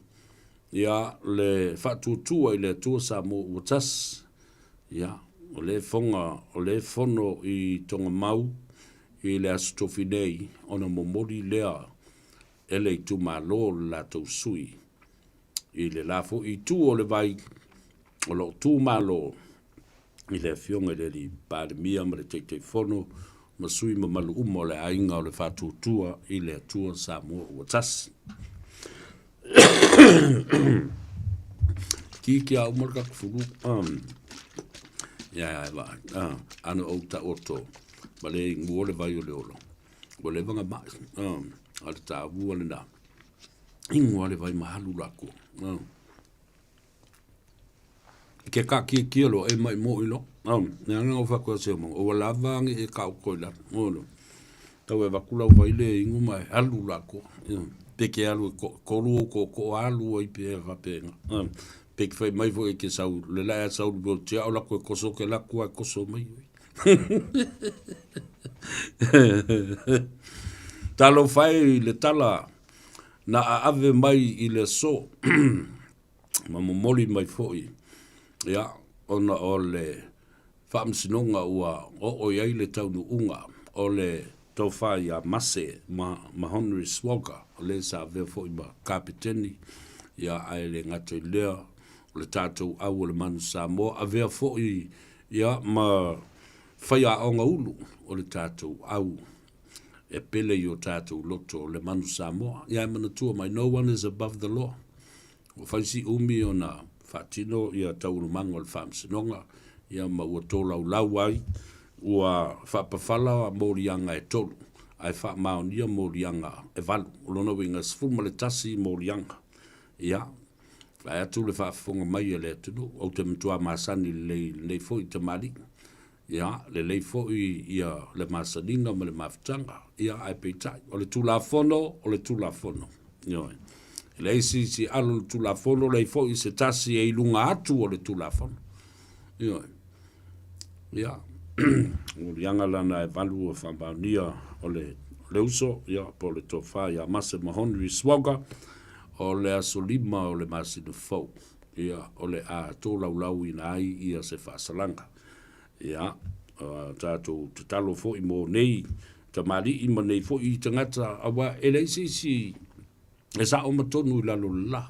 Speaker 11: ia le Faatuatua i le Atua Samoa ua Tasi, ia, o le foga, o le fono i Togamau i le Aso Tofi nei, ona momoli lea e le itumalo le latou sui i le la foi itu o le vai o lo o tu malo i le Afioga i le Alii Palemia ma le Taitaifono ma sui mamalu uma o le aiga o le Faatuatua i le Atua Samoa ua tasi. Ki ki a uma le kaku fulu. Ia ia va. Ano ou ta oto. Ma le ingu o le vai o le olo. Ua leva nga mai. A le tāvua le nā. Ingoa le vai mahalu la kua. Ke ka kia kia lo e mai mo ilo. Ne anga o whakua se o O lava angi e ka o koi la. Olo. Tau e vakula o vai le ingu mai alu la kua. Pe ke alu e kolu o ko ko alu ai pe e whapenga. Pe ke whai mai fo e ke sau. Le la e sau lu tia o la koe koso ke la kua koso mai. Talofa e i le tala na aave mai i le aso ma momoli mai foi, ia, ona o le faamasinoga ua oo i ai le taunuuga o le tofa ia Mase ma Mahonri Swagger, o le sa avea foi ma Kapeteni, ia, ae le gata i lea, o le tatou au o le Manu Samoa, avea foi ia ma faiaoga ulu o le tatou au e pele i o tatou loto le Manu Samoa. Ia e manatua mai, no one is above the law. Ua fai si umi ona faatino ia taualumaga o le Faamasinoga, ia ma ua tolaulau ai, ua faapafala moliaga e tolu, ae faamaonia moliaga e valu. O lona uiga e 11 moliaga. Ia, vae atu le faafofoga mai a le atunuu, ou te matua masani lelei i lenei foi tamalii. Ia, lelei foi ia le masaniga ma le mafutaga, ia, ae peitai, o le Tulafono, o le Tulafono. Ioe. E leai se isi e alo i le Tulafono, leai foi se tasi e i luga atu o le Tulafono. Ioe. Ia, o liaga lana e valu o faamaonia o le, le uso, ia, po o le tofa ia Mase Mahonri Swagger, o le aso lima o le masina fou, ia, o le a tolaulauina ai ia se faasalaga. Ia, tatou tatalo foi mo nei tamalii ma nei foi tagata, aua e leai se isi e sao ma tonu i lalo o le la.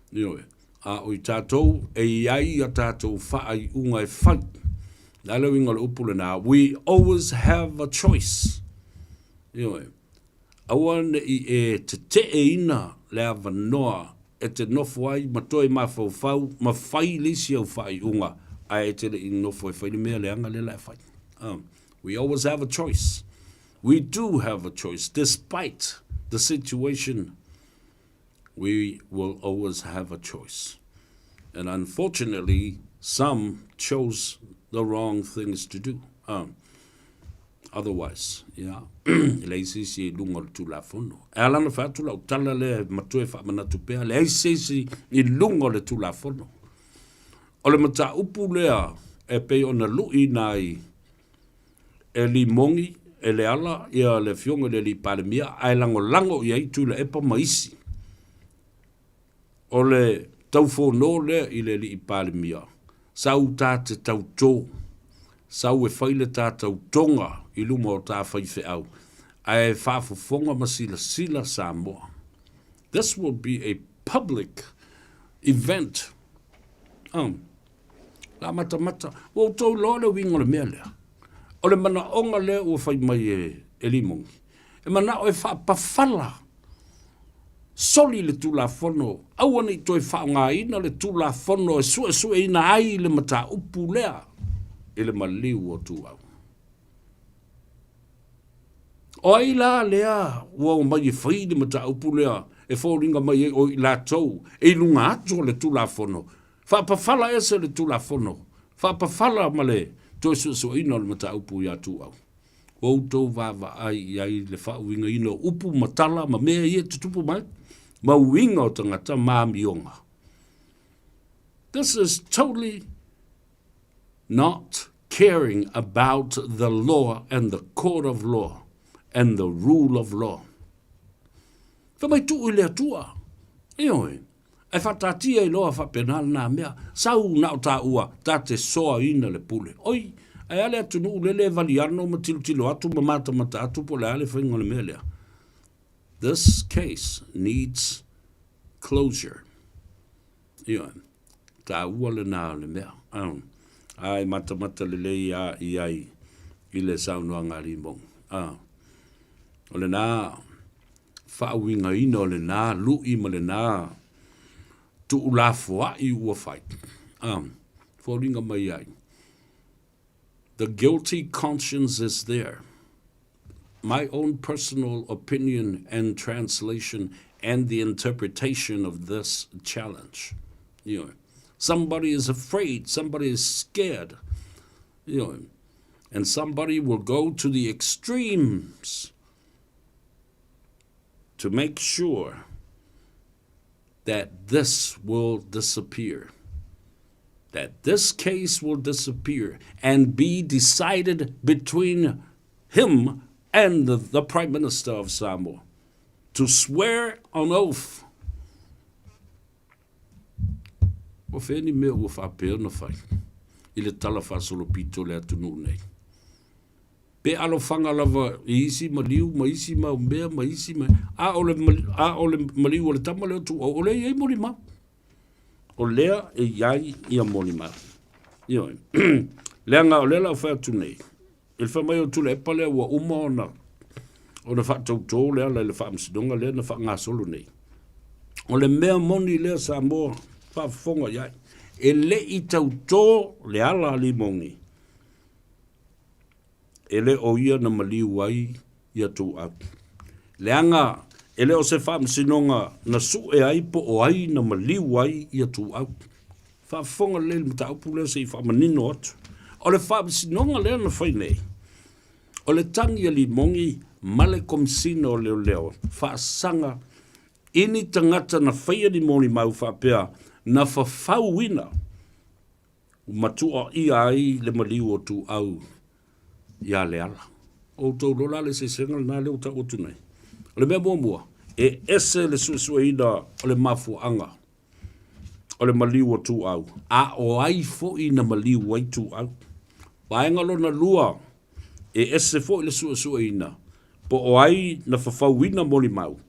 Speaker 11: Ioe, a o i tatou e i ai a tatou faaiuga e fai. Le a le uiga o le upu lena, we always have a choice. Ioe, aua ne i e teteeina le avanoa e te nofo ai ma toe mafaufau ma fai le isi au faaiuga. Ae e te le i nofo e fai le mea leaga lea la e fai. We always have a choice. We do have a choice despite the situation. We will always have a choice. And unfortunately, some chose the wrong things to do. Otherwise, ia, e leai se isi e i luga o le Tulafono. E ala ona fai atu lau tala lea e matua e faamanatu pea, leai se isi i luga o le Tulafono. O le mataupu lea e pei ona luʻiina ai e Limogi, e Leala, ia le Afioga i le Alii Palemia, ae lagolago i ai Tuilaepa ma isi. O le taufono lea i le Alii Palemia, sau ta te tautō, sau e fai le ta tautoga i luma o ta faifeau, ae faafofoga ma silasila Samoa. This will be a public event. La matamata, ua outou iloa le uiga o le mea lea. O le manaoga lea ua fai mai e Limogi, e manao e faapafala soli le Tulafono, aua ne i toe faaaogaina le Tulafono e suesueina ai le mataupu lea i le maliu o Tuau. O ai la lea ua omai e fai le mataupu lea e foliga mai ai o i latou e i luga atu o le Tulafono, faapafala ese le Tulafono, faapafala ma le toe suesueina o le mataupu ia Tuau. Ua outou vaavaai i ai i le faauigaina o upu ma tala ma mea ia e tutupu mai, ma uiga o tagata ma amioga. This is totally not caring about the law and the court of law and the rule of law. Fai mai tuu i le Atua. Ioe. Ae faataatia ai loa faapena lena mea. Sau na o taua ta te soaina le pule. Oi, ae a le atunuu lele e valiano ma tilotilo atu ma matamata atu po o le a le faiga o le mea lea. This case needs closure. Ioe, taua lena o le mea. Ae matamata lelei a i ai i le saunoaga a Limong. O lena faauigaina o lena lui ma lena tuulafoai ua fai. Foliga mai ai, the guilty conscience is there. My own personal opinion and translation and the interpretation of this challenge. You know, somebody is afraid, somebody is scared, you know, and somebody will go to the extremes to make sure that this will disappear. That this case will disappear and be decided between him and the, the Prime Minister of Samoa to swear on oath. Ua fea ni mea ua faapea ona fai i le tala faasolopito o le atunuu nei? Pe alofaga lava i isi maliu ma isi mau mea ma isi mea, a o le, a o le maliu o le tama lea o Tuuau, o lea e i ai molimau. O lea e i ai ia molimau. Ioe. Leaga o lea la o fai atu nei, i le fai mai o Tuilaepa lea ua uma ona ona faatautō le ala i le faamasinoga lea na faagasolo nei. O le mea moni lea Samoa faafofoga i ai, e le i tautō le ala a Limogi, e le o ia na maliu ai ia Tuuau. Leaga e le o se faamasinoga na sue ai po o ai na maliu ai ia Tuuau. Faafofoga lelei i le mataupu lea se i faamanino atu. O le faamasinoga lea na fai nei, o le tagi a Limogi ma le Komesina o Leoleo faasaga i ni tagata na faia ni molimau faapea na fafauina ma tuuaia ai le maliu o Tuuau ia Leala. O outou iloa la le eseesega lena lea ua tau atu nei. O le mea muamua, e ese le suesueina o le mafuaaga o le maliu o Tuuau, a o ai foi na maliu ai Tuuau. Vaega lona lua, e ese foi le suesueina po o ai na fafauina molimau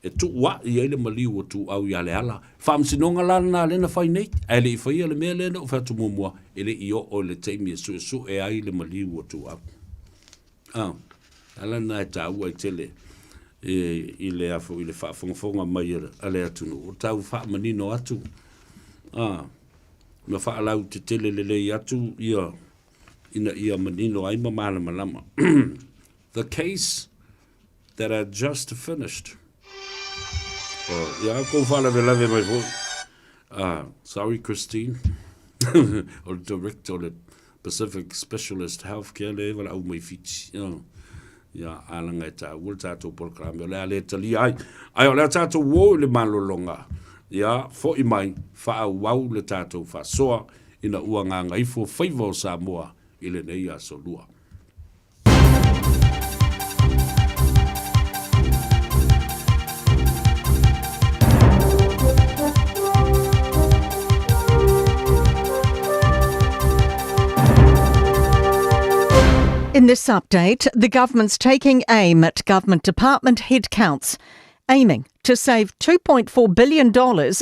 Speaker 11: e tuuaʻi ai le maliu o Tuuau ia Leala. Faamasinoga la lena lea na fai nei, ae le i faia le mea lea na ou fai atu muamua, e le i oo i le taimi e suesue ai le maliu o Tuuau. Ah, ala lena e taua ai tele e, i le afo i le faafogafoga mai a le atunuu, o tau faamanino atu. Ah, Na faalautetele lelei atu ia ina ia manino ai ma malamalama. The case that had just finished. Oh, ia kou faalavelave mai foi. Sorry Christine. O le director o le Pacific Specialist Healthcare le valaau mai Fiti. Oh. Ia, alaga e taua le tatou polokalame o le a le talia ai. Ae o le a tatou o i le malologa, ia, fo'i mai, faaauau le tatou faasoa ina ua gagaifo faiva o Samoa i lenei aso lua.
Speaker 5: In this update, the government's taking aim at government department headcounts, aiming to save $2.4 billion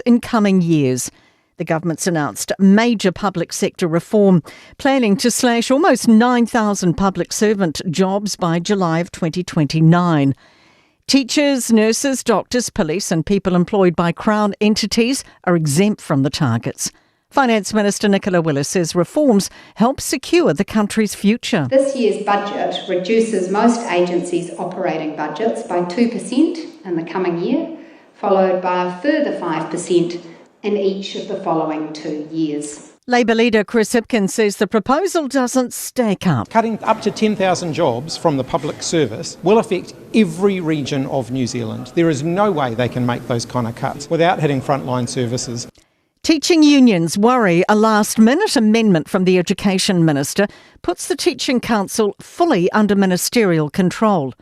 Speaker 5: in coming years. The government's announced major public sector reform, planning to slash almost 9,000 public servant jobs by July of 2029. Teachers, nurses, doctors, police, and people employed by Crown entities are exempt from the targets. Finance Minister Nicola Willis says reforms help secure the country's future.
Speaker 14: This year's budget reduces most agencies' operating budgets by 2% in the coming year, followed by a further 5% in each of the following 2 years.
Speaker 5: Labour leader Chris Hipkins says the proposal doesn't stack up.
Speaker 15: Cutting up to 10,000 jobs from the public service will affect every region of New Zealand. There is no way they can make those kind of cuts without hitting frontline services.
Speaker 5: Teaching unions worry a last-minute amendment from the Education Minister puts the Teaching Council fully under ministerial control.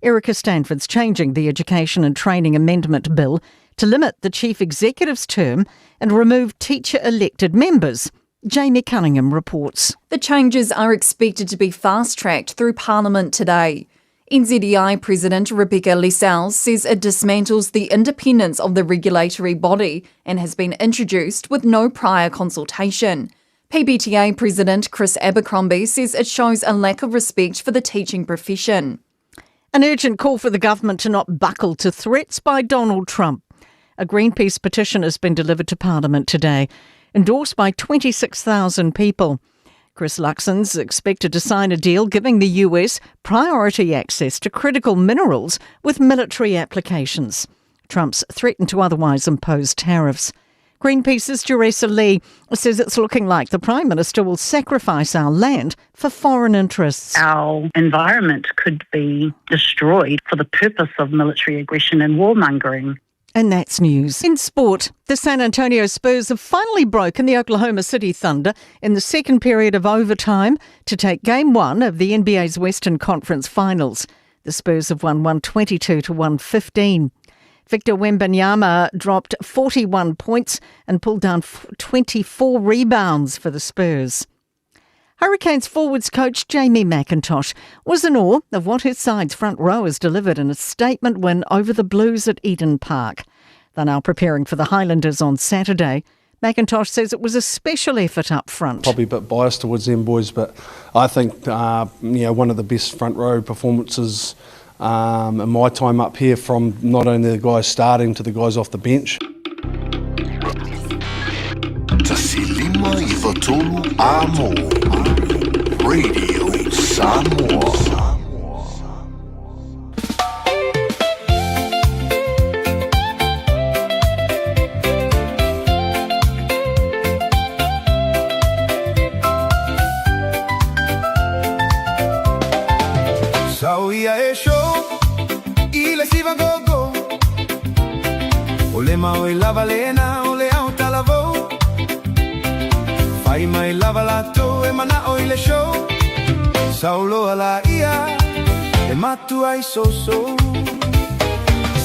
Speaker 5: Erica Stanford's changing the Education and Training Amendment Bill to limit the Chief Executive's term and remove teacher-elected members. Jamie Cunningham reports.
Speaker 16: The changes are expected to be fast-tracked through Parliament today. NZEI President Rebecca Lessels says it dismantles the independence of the regulatory body and has been introduced with no prior consultation. PBTA President Chris Abercrombie says it shows a lack of respect for the teaching profession.
Speaker 5: An urgent call for the government to not buckle to threats by Donald Trump. A Greenpeace petition has been delivered to Parliament today, endorsed by 26,000 people. Chris Luxon's expected to sign a deal giving the US priority access to critical minerals with military applications. Trump's threatened to otherwise impose tariffs. Greenpeace's Jeressa Lee says it's looking like the Prime Minister will sacrifice our land for foreign interests.
Speaker 17: Our environment could be destroyed for the purpose of military aggression and warmongering.
Speaker 5: And that's news. In sport, the San Antonio Spurs have finally broken the Oklahoma City Thunder in the second period of overtime to take Game 1 of the NBA's Western Conference Finals. The Spurs have won 122 to 115. Victor Wembanyama dropped 41 points and pulled down 24 rebounds for the Spurs. Hurricanes forwards coach Jamie McIntosh was in awe of what his side's front rowers delivered in a statement win over the Blues at Eden Park. They're now preparing for the Highlanders on Saturday. McIntosh says it was a special effort up front.
Speaker 18: Probably a bit biased towards them boys, but I think one of the best front row performances in my time up here, from not only the guys starting to the guys off the bench.
Speaker 19: Tasi lima iva tolu Amo. Radio Samoa.
Speaker 20: Sau ia e show i le siva gogo O le mau e lava lena o le au talavou Fai mai lava latou e mana'o i le show Sau loa la ia e matua i soso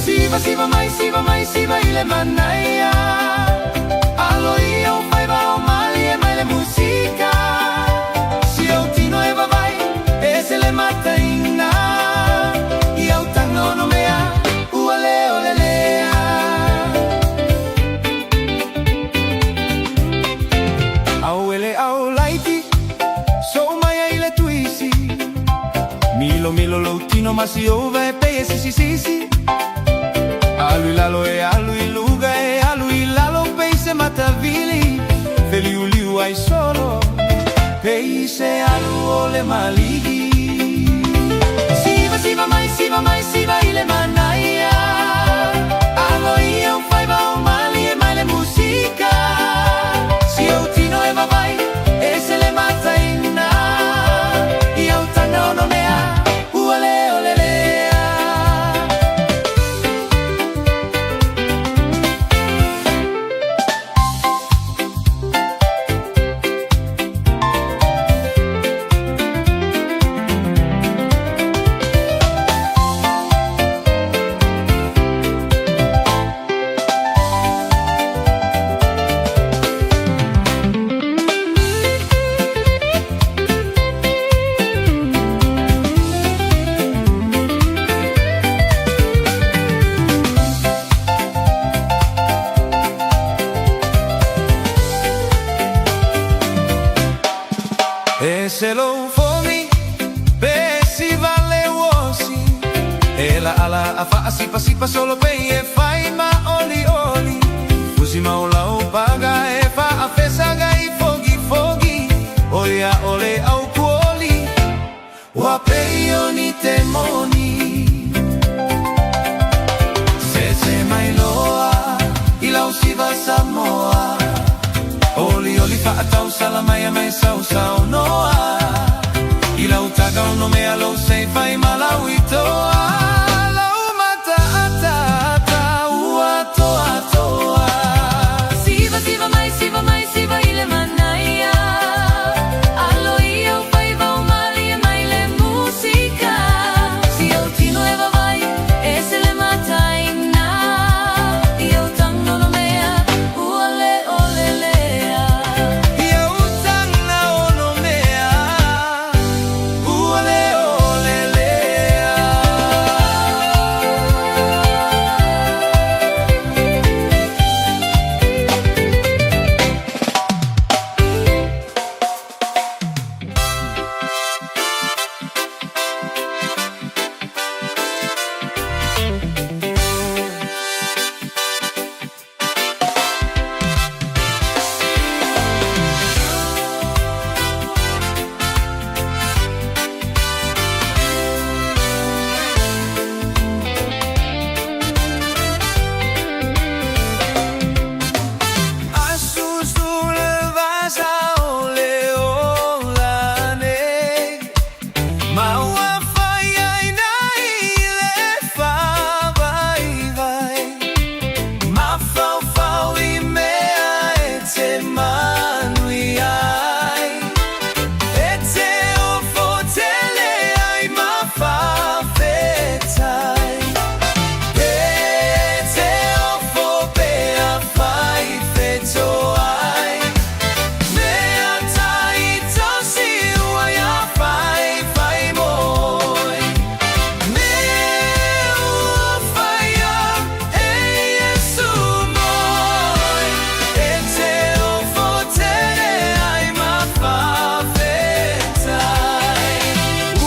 Speaker 20: Siva siva mai siva mai siva i le manaia Alo ia o faiva o mali e mai le musika Si au tino e vavai e se le mataina I au taga ono mea ua leo lelea Au ele au laiti so mai ai le tuisi Milo milo lou tino masiova e pei e sisi sisi Alu i lalo e alu i luga e alu i lalo pei se matavili Feliuliu ai solo Pei se alu o le maligi Siva siva mai siva mai siva i le manaia Alo ia o faiva o malie mai le musika Si ou tino e vavai e se le mataina I au tanga ono mea ua le o le lea. E se lou fogi pe siva le uosi E la ala a faasipasipa solo pei e fai ma oli oli Fusi ma o lau paga e faafesaga i fogi fogi O ia o le au kuoli Ua pei o ni te moni Se se mai loa i lau siva Samoa Oli oli faatau sala mai a mai sau sau noa I lau taga ono mea lou sei fai ma lau itoa Lau mata ata ata ua toa toa
Speaker 10: Siva siva mai siva mai siva i le manaia Alo ia o faiva o malie mai le musika Si au tino e vavai e se le mataina I au tanga ono mea ua le o le lea
Speaker 20: I au tanga ono mea ua le o le lea. Asusu le vasa o le ola nei Ma ua fai ai nai le whāwaiwai Mafaufau i mea e te manuia ai E te ofo tele ai ma whawhetai E te ofo pe a whai wheto ai Mea tai tosi ua ia whai whai moi Mea ua whaia e Iesu moi E te ofo tere ai ma whawhetai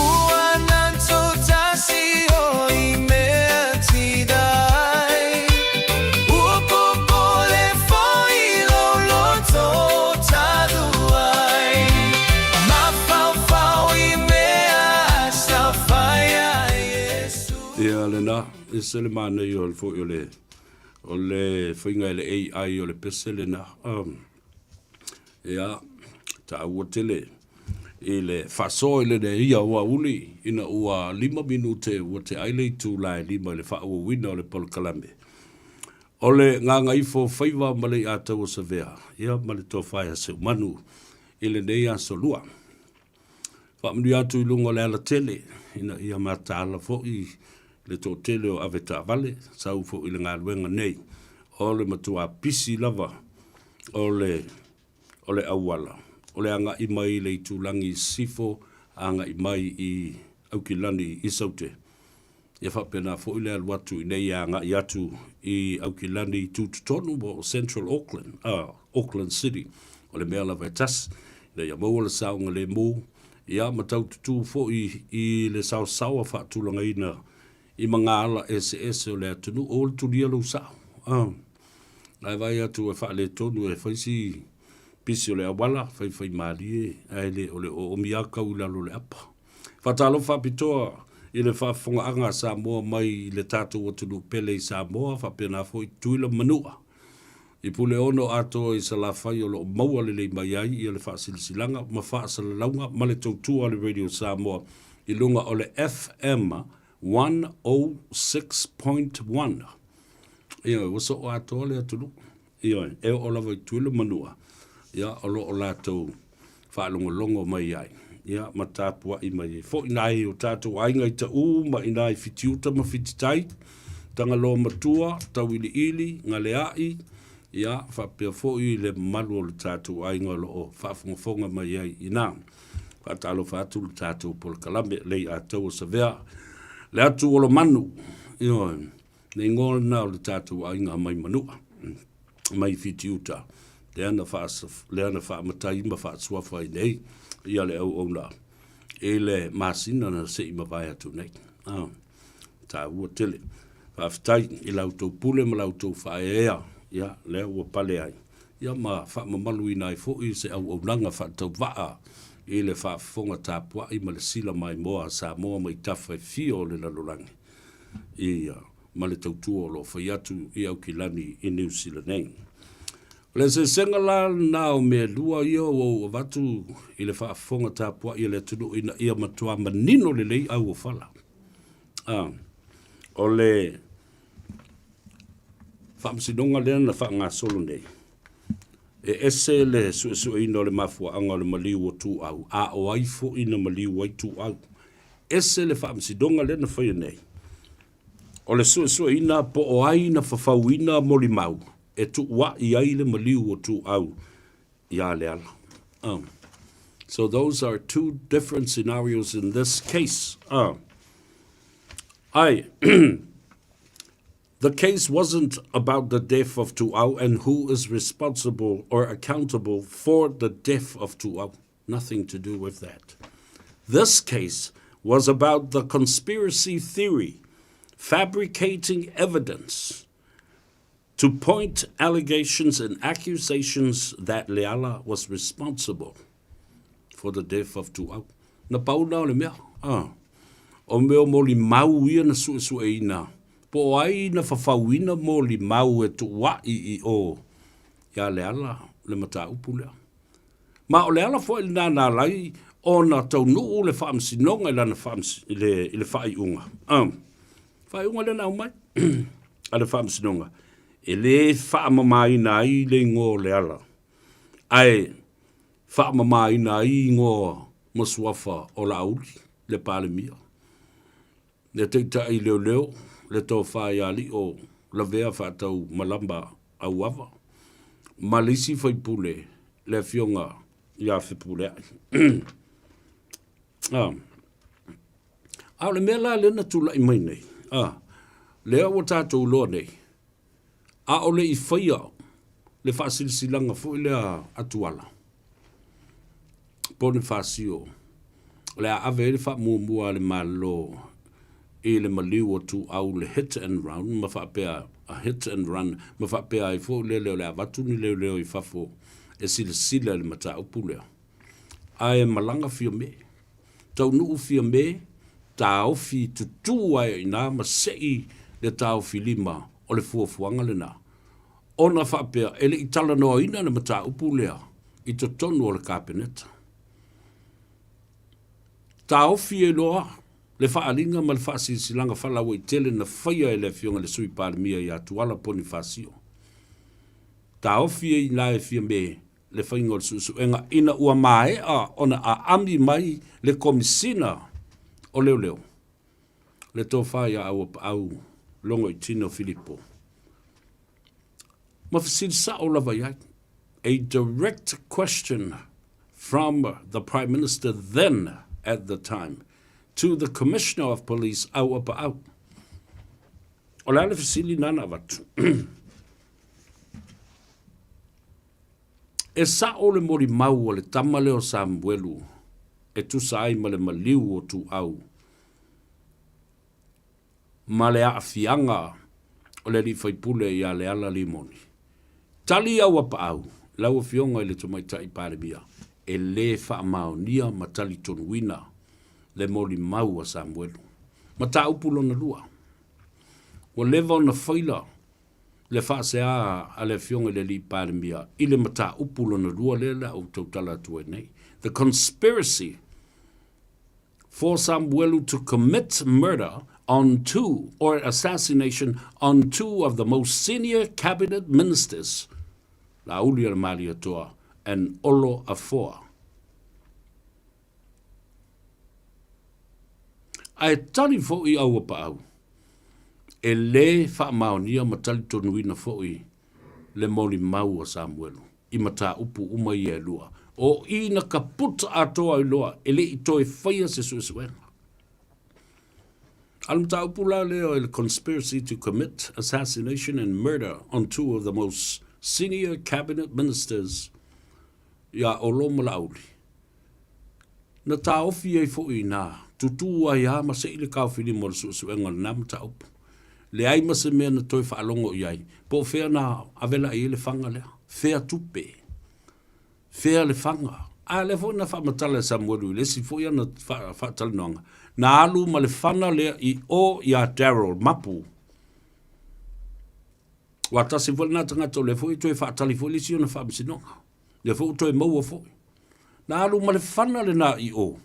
Speaker 20: Ua nanto tasi o i mea tidai Ua popole foi lou loto talu ai Mafaufau i mea sa faia Iesu.
Speaker 11: Ia lena, e se le manaia o le foi o le o le faiga e le AI o le pese lena. Um, ia, taua tele i le faasoa i lenei ia aoauli ina ua lima minute ua te ai le itula e lima i le faaauauina o le polokalame. O le gagaifo faiva ma le iataua savea, ia ma le tofa ia Seumanu i lenei aso lua. Faamanuia atu i luga o le alatele ina ia mataala foi le toatele o avetaavale, sau foi i le galuega nei o le matua pisi lava o le o le auala, o le agai mai i le itulagi i sisifo, agai mai i Aukilani i Saute. Ia faapena foi le alu atu i nei agai atu i Aukilani i tutotonu mo Central Auckland, Auckland City, o le mea lava e tasi, ina ia maua le saogalemu, ia ma tau tutū foi i le saosaoa faatulagaina i magaala eseese o le atunuu, o le tulia lou sao. Ae vaai atu e faaletonu e fai si Pisi o le auala, faifaimalie, ae le o le oomi lava kau i lalo o le apa. Faatalofa faapitoa i le faafofogaaga a Samoa mai i le tatou atunuu pele i Samoa faapena foi Tutuila ma Manua. I Puleono atoa i Salafai o lo o maua lelei mai ai ia le faasilasilaga ma faasalalauga ma le tautua a le Radio Samoa i luga o le FM 106.1. Ioe, ua soo atoa le atunuu. Ioe, e oo lava i Tutuila ma Manua, ia, o lo o latou faalogologo mai ai, ia, ma tapuai mai ai foi nai o tatou aiga i Taʻu ma i inā i Fitiuta ma Fititai, Tagaloa Matua, Tauiliili, Galeaʻi, ia, faapea foi le mamalu o le tatou aiga o lo o faafogafoga mai ai i inā. Faatalofa atu le tatou polokalame Leiataua Savea, le atu o Lomanu, ioe. Le igoa lena o le tatou aiga mai Manua, mai Fitiuta, lea na lea na faamatai ma faasuafa ai nei ia le auauna i le masina na se i mavae atu nei. Ah, taua tele. Faafetai i la outou pule ma la outou faaeaea, ia, lea ua pale ai, ia ma faamamaluina ai foi se auaunaga faatauvaa i le faafofoga tapuai ma le sila maimoa a Samoa mai tafa e fia o le lalolagi. Ia, ma le tautua o lo o fai atu i Aukilani i Niu Sila nei. O le eseesega la lena o mea e lua ia ua ou avatu i le faafofoga tapuai a le atunuu ina ia matua manino lelei auofala. A, o le faamasinoga lea na faagasolo nei, e ese le suesueina o le mafuaaga o le maliu o Tuau, a o ai foi na maliu ai Tuau. Ese le faamasinoga lea na faia nei, o le suesueina po o ai na fafauina molimau e tuuaʻi ai le maliu o Tuau iā Leala. So those are two different scenarios in this case. Ai, the case wasn't about the death of Tuau and who is responsible or accountable for the death of Tuau. Nothing to do with that. This case was about the conspiracy theory, fabricating evidence to point allegations and accusations that Leala was responsible for the death of Tuau. Na pau lena o le mea. Ah. O mea o molimau ia na suesueina. Po o ai na fafauina molimau e tuuaʻi i o iā Leala le mataupu lea. Ma o le ala foi lena na ala ai ona taunuu le faamasinoga i lana i le, i le faaiuga. Um, faaiuga lea na aumai a le faamasinoga, e lē faamamaina ai le igoa o Leala, ae faamamaina ai igoa ma suafa o Laauli, le Palemia, le Taitai Leoleo, le Tofa ia Alii Lavea Faatau Malama Auava, ma le isi faipule, le Afioga ia Fepuleai. Ah. A o le mea la lea na tulai mai nei, ah, lea ua tatou iloa nei, a o le i faia le faasilasilaga foi lea a Tuala, Ponifasio, o le a ave ai le faamuamua a le Malo i le maliu o Tuau le hit and run ma faapea a hit and run ma faapea ai foi lele o le a avatu ni leoleo i fafo e silasila i le mataupu lea. Ae malaga Fiame, taunuu Fiame, taofi tutū ai i ina ma sei le taofi lima o le fuafuaga lena. Ona faapea e le i talanoaina le mataupu lea i totonu o le Kapeneta. Taofi ai loa le faaaliga ma le faasilasilaga faalauaitele na faia e le Afioga i le Sui Palemia ia Tuala Ponifasio. Taofi ai ina e Fiame le faiga o le suesuega ina ua maea ona aami mai le Komisina o Leoleo, le Tofa ia Auapaau Logoitino Filipo, ma fesili sao lava i ai, a direct question from the Prime Minister then at the time to the Commissioner of Police Auapaau. O le a le fesili na na avatu? E sao le molimau a le tama lea o Samuelu e tusa ai ma le maliu o Tuau ma le aafiaga o le alii faipule ia Leala Limoni. Tali Auapaau, Lau Afioga i le Tamaitai Palemia, e lē faamaonia ma talitonuina le molimau a Samuelu. Mataupu lona lua, Ua leva ona faila le faasea a le Afioga i le Alii Palemia i le mataupu lona lua lea o le a ou tautala atu ai nei, The conspiracy for Samuelu to commit murder on two or assassination on two of the most senior cabinet ministers, Laaulialemalietoa and Olo Afoa. Ae tali foi Auapaau, e lē faamaonia ma talitonuina foi le molimau a Samuelu i mataupu uma ia e lua. O i na kaput atoa ai loa, e le i toe faia se suesuega. A o le mataupu la lea o le conspiracy to commit assassination and murder on two of the most senior cabinet ministers iā Olo ma Laauli, Na taofi ai foi inā, tutū ai ā ma seʻi le kaofilima o le suesuega o lenā mataupu. Leai ma se mea na toe faalogo i ai, po o fea na avela i ai le faga lea, fea tupe, fea le faga. A lea foi na faamatala e Samuelu i le isi foi ana faatalanoaga, na alu ma le fana lea i o iā Darryl Mapu. Aua tasi foi lenā tagata o lea foi e toe faatali foi le isi ona faamasinoga. Lea foi ua toe maua foi. Na alu ma le fana lenā i o,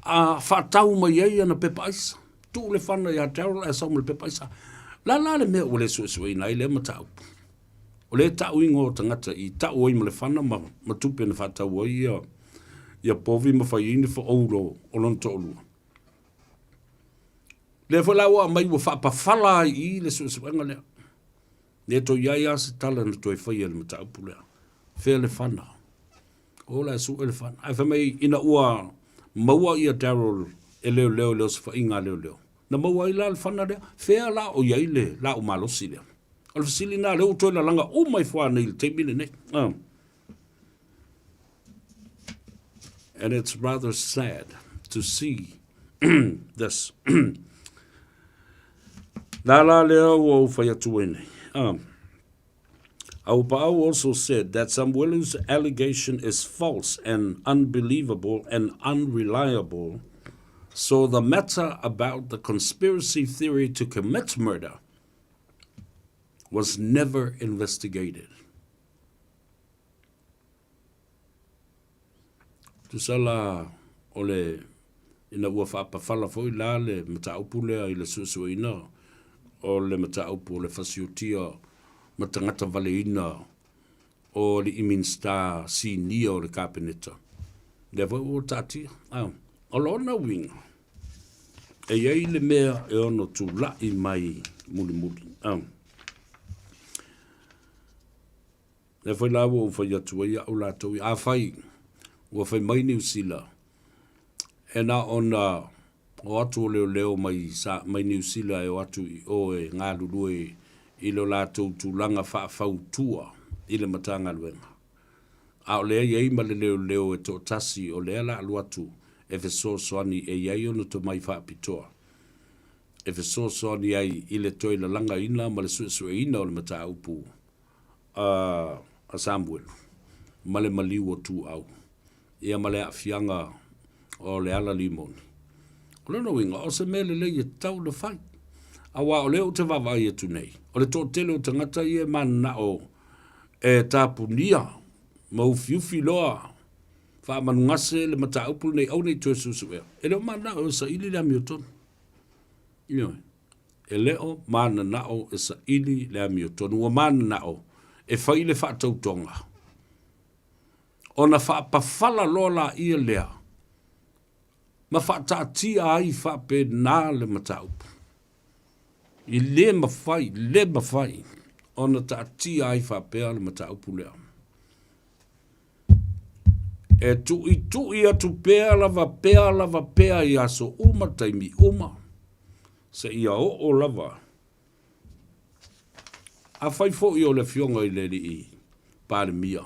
Speaker 11: a faatau mai ai ana pepa aisa. Tuu le fana iā Daryl ae sau ma le pepa aisa. La la le mea ua le suesueina ai lea mataupu. O lea e tau igoa o tagata i tau ai ma le fana ma, ma tupe na faatau ai ia, ia povi ma fai ai ni faaoulo o lona toalua. Lea foi la ua aumai ua faapafala ai i i le suesuega lea. Le toe i ai lava se tala na toe faia i le mataupu lea. Fea le fana? O la e sue le fana. Ae fai mai ina ua maua ia Daryl e leoleo i le osofaiga a leoleo, na maua ai la le fana lea? Fea la o i ai le laau malosi lea? O le fesili lena lea ua toe lalaga uma ifo lava nei i le taimi lenei. And it's rather sad to see this. Nā la lea ua ou fai atu ai nei. Aupaau also said that Samuelu's allegation is false and unbelievable and unreliable, so the matter about the conspiracy theory to commit murder was never investigated. Tusa la o le, ina ua faapafala foi la le mataupu lea i le suesueina o le mataupu o le fasiotia ma tagata valeina o alii Minisita sinia o le Kapeneta, lea foi ua taatia. O lona uiga, e i ai le mea e ono tulai mai mulimuli. Lea foi la ua ou fai atu ai au latou, afai ua fai mai Niu Sila, e na ona o atu o leoleo mai, sa, mai Niu Sila e o atu i o e galulue i lo latou tulaga faafautua i le Matagaluega. A o lea i ai ma le leoleo e toatasi o lea la alu atu e fesoasoani e i ai ona tomai faapitoa e fesoasoani ai i le toe lalagaina ma le suesueina o le mataupu a Samuelu ma le maliu o Tuau, ia ma le aafiaga o le ala limoni. O lona uiga, o se mea lelei e tatau ona fai. Aua o lea ou te vaavaai atu nei, o le toatele o tagata ia e mananao e tapunia ma ufiufi loa faamanugase le mataupu lenei aua ne i toe suesuea. E le o mananao e saili le amiotonu. Ioe. E le o mananao e saili le amiotonu, ua mananao e fai le faatautoga, ona faapafala loa laia lea ma faataatia ai faapena le mataupu. I le mafai, le mafai ona taatia ai faapea le mataupu lea. E tuitui atu pea lava pea lava pea i aso uma taimi uma, seia oo lava. Afai foi o le Afioga i le Alii Palemia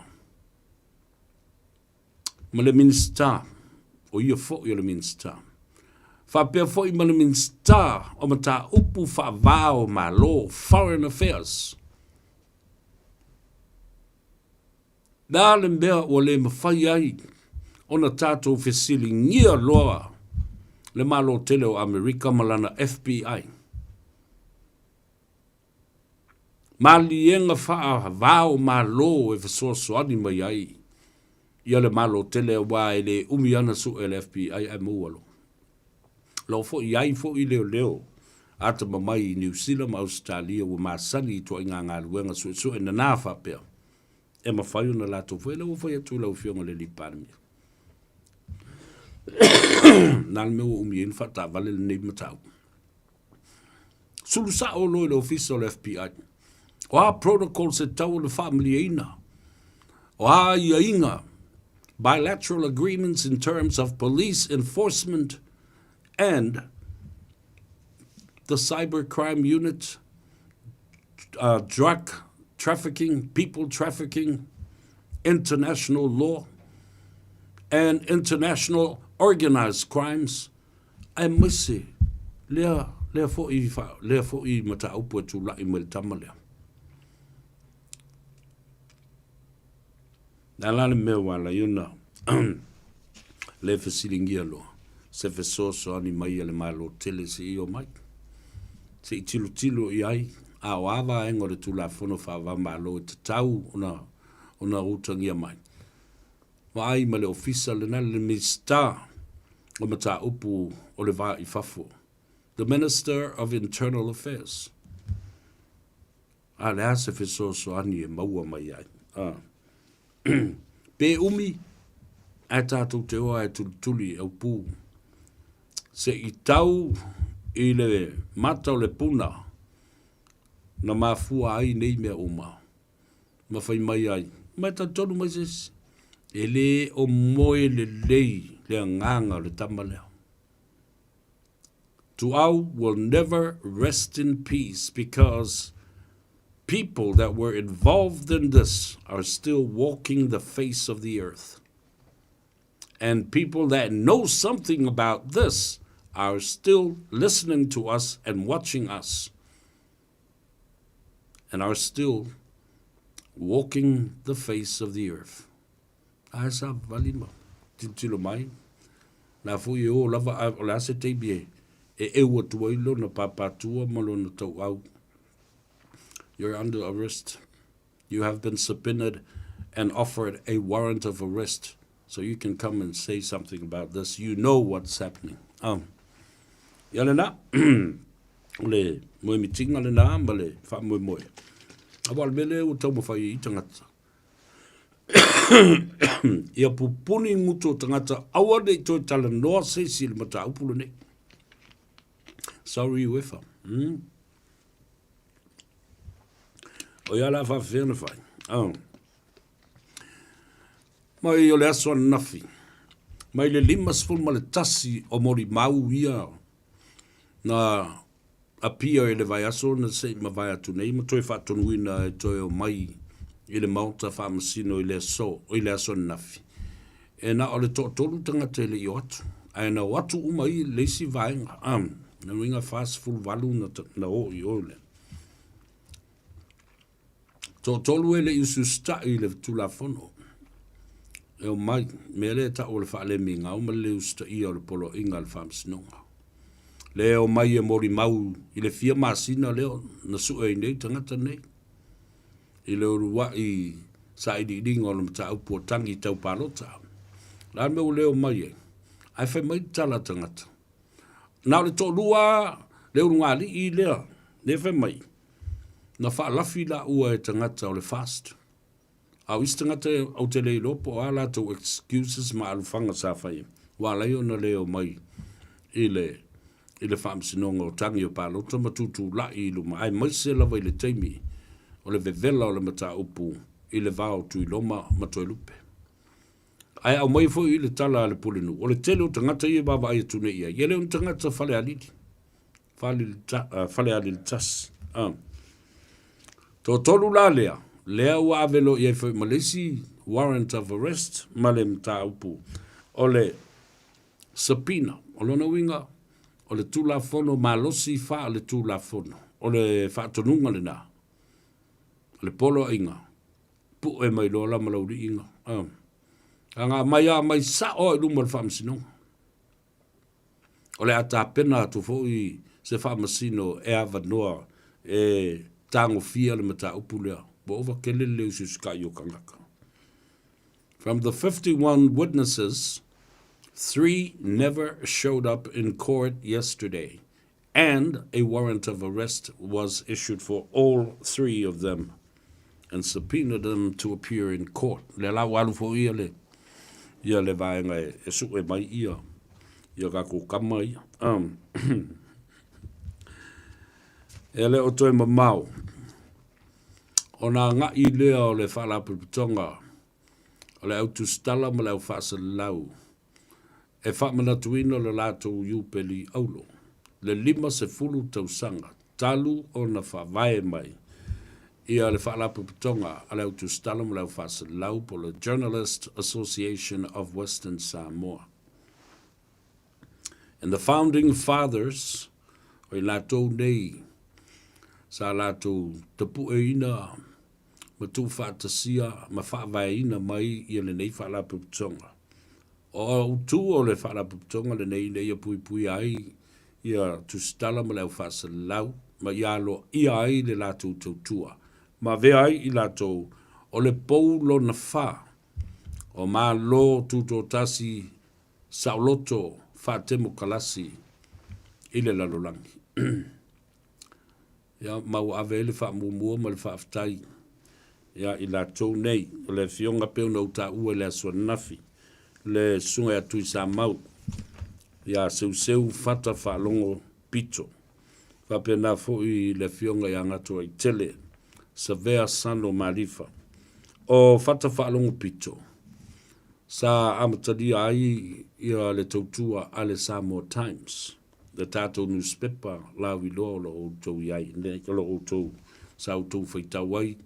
Speaker 11: ma le Minisita, o ia foi o le Minisita, faapea foi ma le Minisita o Mataupu Faava o Malo, Foreign Affairs. Le a le mea ua le mafai ai ona tatou fesiligia loa le Malo tele o Amerika ma lana FBI? Maliega faavao Malo e fesoasoani mai ai ia le Malo tele aua e le umi ana sue a le FBI ae maua loa. Loo foi ai foi leoleo atamamai i Niu Sila ma Ausetalia ua masani i ituaiga galuega suesue nana faapea e mafai ona latou faia. Lea ua fai atu i lau Afioga i le Alii Palemia. Na le mea ua umi ai ona faataavale lenei mataupu. Sulu sao loa i le ofisa o le FBI. O a protocols e tatau ona faamalieina? O a aiaiga bilateral agreements in terms of police enforcement and the cyber crime unit, uh, drug trafficking, people trafficking, international law, and international organized crimes, aemaise lea, lea foi, lea foi mataupu e tula'i mai le tama lea. Le a la le mea ua ala ai ona le fesiligia loa se fesoasoani mai a le Malo tele se i omai, se i tilotilo i ai, a o a vaega o le Tulafono Faava-o-Malo e tatau ona, ona utagia mai. Vaai ma le Ofisa lena, le Minisita o Mataupu o le Va i Fafo, the Minister of Internal Affairs. A le a se fesoasoani e maua mai ai? A. Pe umi, ae tatou te oa e tulituli e aupū. Se i tau i le mata o le puna na mafua ai nei mea uma, ma fai mai ai, ma e talitonu mai se isi, e le o moe lelei le agaga o le tama lea. Tuau will never rest in peace because people that were involved in this are still walking the face of the earth. And people that know something about this are still listening to us and watching us and are still walking the face of the earth. Ae savali ma tilotilo mai, la foi e o lava a o le a se taimi e e eu atu ai lona pāpātua ma lona tauau. You're under arrest. You have been subpoenaed and offered a warrant of arrest so you can come and say something about this. You know what's happening. Oh. Ia lena, o le moemitiga lena ma le faamoemoe. Aua o le mea lea ua taumafai ai tagata. Ia pupuni ngutu o tagata aua ne i toe talanoa se isi i le mataupu lenei. Sorry UEFA. Mm. O ia la faafefea ona fai. Oh. Mai o le aso ananafi, mai le 51 o molimau ia na Apia i le vaiaso na se i mavae atu nei ma toe faatonuina e toe omai i le Maota Faamasino i le aso, i le aso ananafi. E na o le toatolu tagata e le i o atu, ae na o atu uma i le isi vaega, a, na uiga 48 na, na o i o i le. Toatolu e le i usiusitaʻi i le Tulafono e omai, mea lea e taʻu o le faalemigao ma le le usitaia o le poloaiga a le Faamasinoga. Lea e omai e molimau i le fia masina lea na sue ai nei tagata nei i le uluaʻi sailiiliga o le mataupu o tagi tau palota. O le a le mea ua le omai ai? Ae fai mai le tala a tagata. Na o le toalua le ulugalii lea, lea fai mai, Na faalafi laua e tagata o le FAST. A o isi tagata ou te le iloa po o a latou excuses ma alufaga sa fai ua ala ai ona le omai i le i le Faamasinoga o Tagi o Palota ma tutulai i luma aemaise lava i le taimi o le vevela o le mataupu i le va o Tuiloma ma Toelupe. Ae aumai foi le tala a le Pulenuu, o le tele o tagata ia e vaavaai atu nei i ai, e le o ni tagata Falealili. Falealili tasi. A. Toatolu la lea, lea ua ave loa i ai foi ma le isi warrant of arrest ma le mataupu o le subpoena. O lona uiga, o le Tulafono malosi faa-le-Tulafono, o le faatonuga lena, o le poloaiga. Pu'e mai loa la ma lauli'iga. Aga mai a mai sa'o a i luma o le Faamasinoga. O le a tapena atu foi se faamasino e avanoa e tagofia le mataupu lea. Ua ova tele le usiusika'i o tagata. From the 51 witnesses, three never showed up in court yesterday and a warrant of arrest was issued for all three of them and subpoenaed them to appear in court. Lea la ua alu foi ia le, ia le vaega e, e suʻe mai ia, ia kakou kama ia. Um, e le o toe mamao, ona agaʻi lea o le Faalapotopotoga o le Au Tusitala ma le Au Faasalalau e faamanatuina le latou Iupeli Auro, le 50 tausaga talu ona faavae mai ia le Faalapotopotoga a le Au Tusitala ma le Au Faasalalau po o le Journalist Association of Western Samoa. And the founding fathers, o i latou nei sa latou tapueina ma tuufaatasia ma faavaeina mai ia lenei Faalapotopotoga. O autu o le Faalapotopotoga lenei ina ia puipuia ai ia tusitala ma le au faasalalau ma ia aloaia ai le latou tautua ma avea ai i latou o le pou lona fa o Malo Tutoatasi saoloto faatemokalasi i le lalolagi. Ia, ma ua ave ai le faamuamua ma le faafetai ia i latou nei. O le Afioga pei ona ou taua i le aso ananafi, le Susuga ia Tuisamau, ia Seuseu Fata Faalogo Pito. Faapena foi le Afioga ia Gatoaitele Savea Sano Malifa. O Fata Faalogo Pito, sa amatalia ai ia le tautua a le Samoa Times. le tatou nusipepa lauiloa o lo o outou i ai nei, o lo o outou, sa outou faitau ai,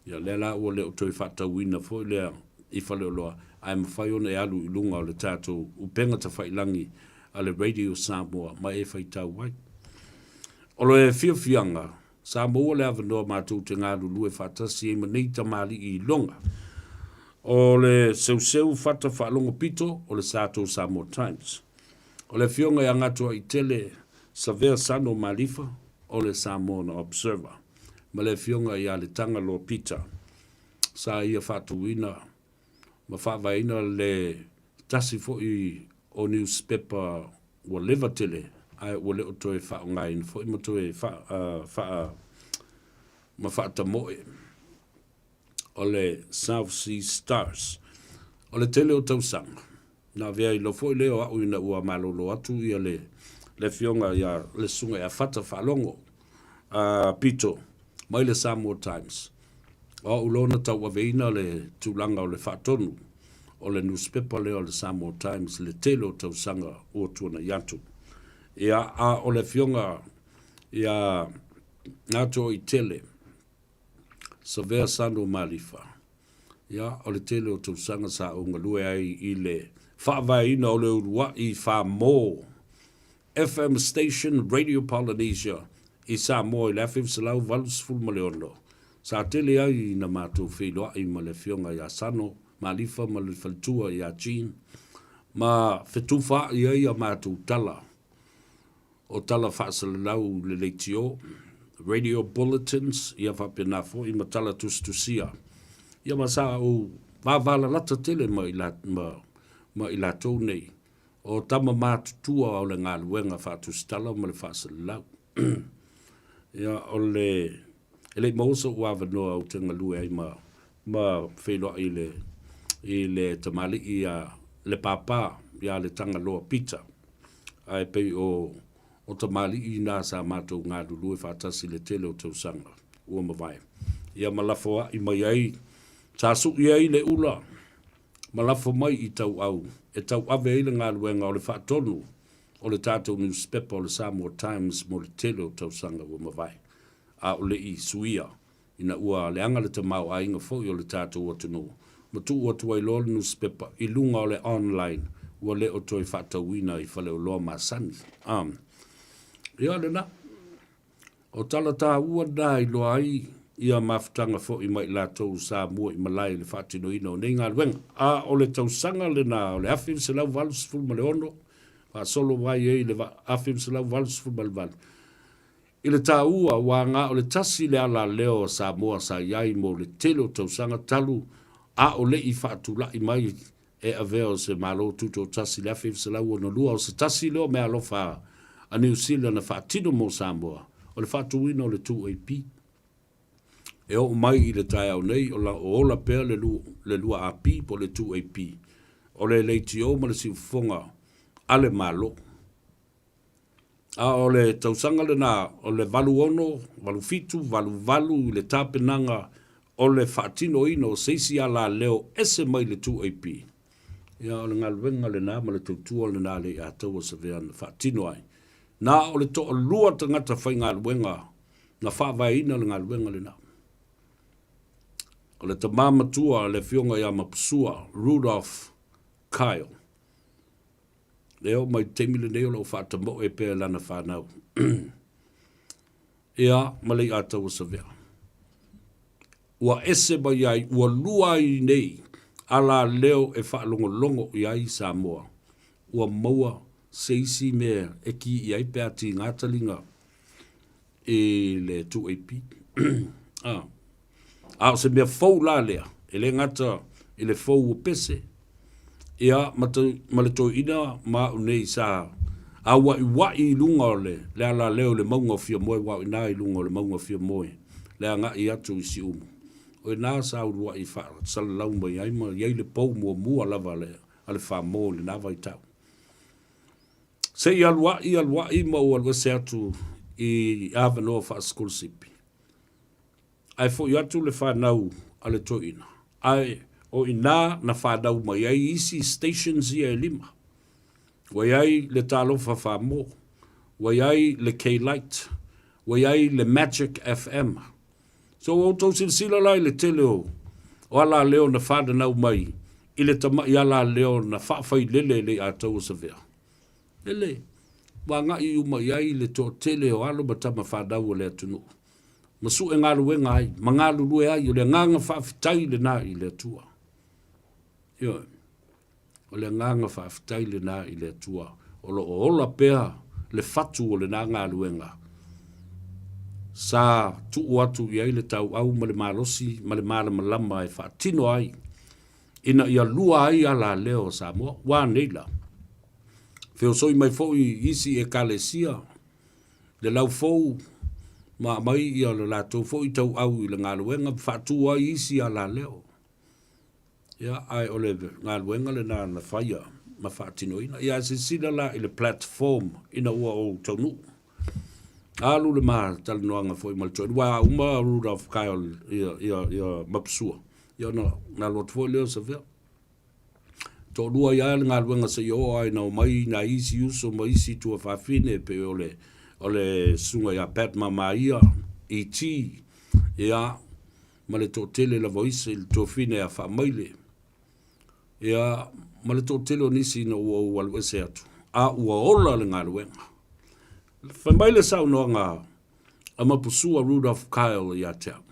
Speaker 11: ia lea la ua le o toe faatauina foi lea i Faleoloa, ae mafai ona e alu i luga o le tatou upega tafailagi a le Radio Samoa ma e faitau ai. O le fiafiaga, sa maua le avanoa matou te galulue faatasi ai ma nei tamalii iloga o le seuseu fata faalogo pito o le Sato Samoa Times. O le Afioga ia Gatoaitele Savea Sano Malifa o le Samoan Observer ma le Afioga ia Letagaloa Peter sa ia faatuina ma faavaeina le tasi foi o niusipepa ua leva tele ae ua le o toe faaaogaina foi ma toe faa ma faatamoe o le South Sea Stars. O le tele o tausaga, na avea ai loa foi lea o a'u ina ua malolo atu ia le le Afioga ia le Susuga ia Fata Faalogo a Pito mai le Samoa Times. O a'u loa na tauaveina le tulaga o le faatonu o le nusipepa lea o le Samoa Times i le tele o tausaga ua tuanai atu. Ia, a o le Afioga ia Gatoaitele Savea Sano Malifa, Ia, o le tele o tausaga sa ou galue ai i le faavaeina o le ulua'i Famo FM Station Radio Polynesia i Samoa i le 1986. Sa tele ai ina matou feiloa'i ma le Afioga ia Sano Malifa ma le faletua ia Jean ma fetufaai ai a matou tala o tala faasalalau i le leitio, radio bulletins, ia faapena foi ma tala tusitusia. Ia ma sa ou vavalalata tele ma i, ma, ma i latou nei, o tama matutua o le galuega faatusitala ma le faasalalau. Ia, o le, e le i maua so'u avanoa ou te galue ai ma, ma feiloai i le, i le tamalii ia le pāpā ia Letagaloa Peter. Ae pei o, o tamalii na sa matou galulue faatasi i le tele o tausaga ua mavae. Ia ma lafoa'i mai ai, sa su'i ai le ula ma lafo mai i tauau e tauave ai le galuega o le faatonu o le tatou niusipepa o le Samoa Times mo le tele o tausaga ua mavae, a o le i suia ina ua leaga le tamaoaiga foi o le tatou atunuu ma tuu atu ai loa le nusipepa i luga o le online ua le o toe faatauina i faleoloa masani. Um, ia lena. O tala taua na iloa ai Ia mafutaga foi mai latou sa mua i malae i le faatinoina o nei galuega. A o le tausaga lena o le 1986 faasolo mai ai i le 1988, i le taua ua aga o le tasi le alaleo a Samoa sa i ai mo le tele o tausaga talu a o le i faatulai mai e avea o se Malo Tutoatasi i le 1962, o se tasi lea o meaalofa a Niu Sila na faatino mo Samoa, o le faatuina o le 2AP. E oo mai i le taeao nei, o la o ola pea le le 2AP po o le 2AP, o le leitio ma le siufofoga a le Malo. A o le tausaga lena o le 86, 87, 88 i le tapenaga o le faatinoina o se isi alaleo ese mai le 2AP. Ia, o le galuega lena ma le tautua lena a Leiataua Savea na faatino ai. Na o le toalua tagata faigaluega na faavaeina le galuega lena. O le tama matua le afioga ia Mapusua, Rudolph Kyle. E oo mai i le taimi lenei o lo o faatamoe pea e lana fanau. Ia, ma Leiataua Savea. Ua ese mai ai, ua lua ai nei alaleo e faalogologo i ai Samoa. Ua maua se isi mea e kī i ai pe a tīgā taliga i le 2AP. A, a o se mea fou la lea, e le gata i le fou o pese, ia, ma, te, ma le toeaina ma au nei sa auaiuai i luga o le, le alaleo i le mauga o Fiamoe, aua o i ina i luga o le mauga o Fiamoe, le agai atu i Siumu. O i ina sa uluai faasalalau mai ai ma i ai le pou muamua lava a le, a le Famo i lena vaitau. Se i alu aʻi, alu aʻi ma ou alu ese atu i avanoa faasikolasipi. Ae foi atu le fanau a le toeaina, ae o i ina na fanau mai ai isi stations ia e lima. Ua i ai le Talofa Famo, ua i ai le K-Lite, ua i ai le Magic FM. So ua outou silasila la i le tele o o alaleo na fananau mai i le tama'i alaleo na faafailele e Lei'ataua Savea. Lele, ua aga'i uma i ai le toatele o alo ma tama fanau a le atunuu, ma su'e galuega ai, ma galulue ai, o le agaga faafetai lena i le Atua. Ioe. O le agaga faafetai lena i le Atua o lo o ola pea le fatu o lena galuega sa tuu atu i ai le tauau ma le malosi ma le malamalama e faatino ai ina ia lua ai alaleo o Samoa. Ua anei la? Feosoi mai foi isi Ekalesia le laufou ma aumai ia le latou foi tauau i le galuega ma faatu ai isi alaleo. Ia, ae o le galuega lena na faia ma faatinoina. Ia, ae silasila la i le platform ina ua ou taunuu. Alu le ma talanoaga foi ma le toeaina, aua a uma Rudolph Kyle ia, ia, ia Mapusua, ia ona na alu atu foi lea o Savea. Toalua ai lava le galuega seia oo lava ina omai nai isi uso ma isi tuafafine pei o le, o le susuga ia Pat Mamaia, ET, ia, ma le toatele lava o isi, le tuafine a Faamaile, ia, ma le toatele o nisi ina ua ou alu ese atu, a ua ola le galuega. Fai mai le saunoaga a Mapusua Rudolph Kyle ia te au,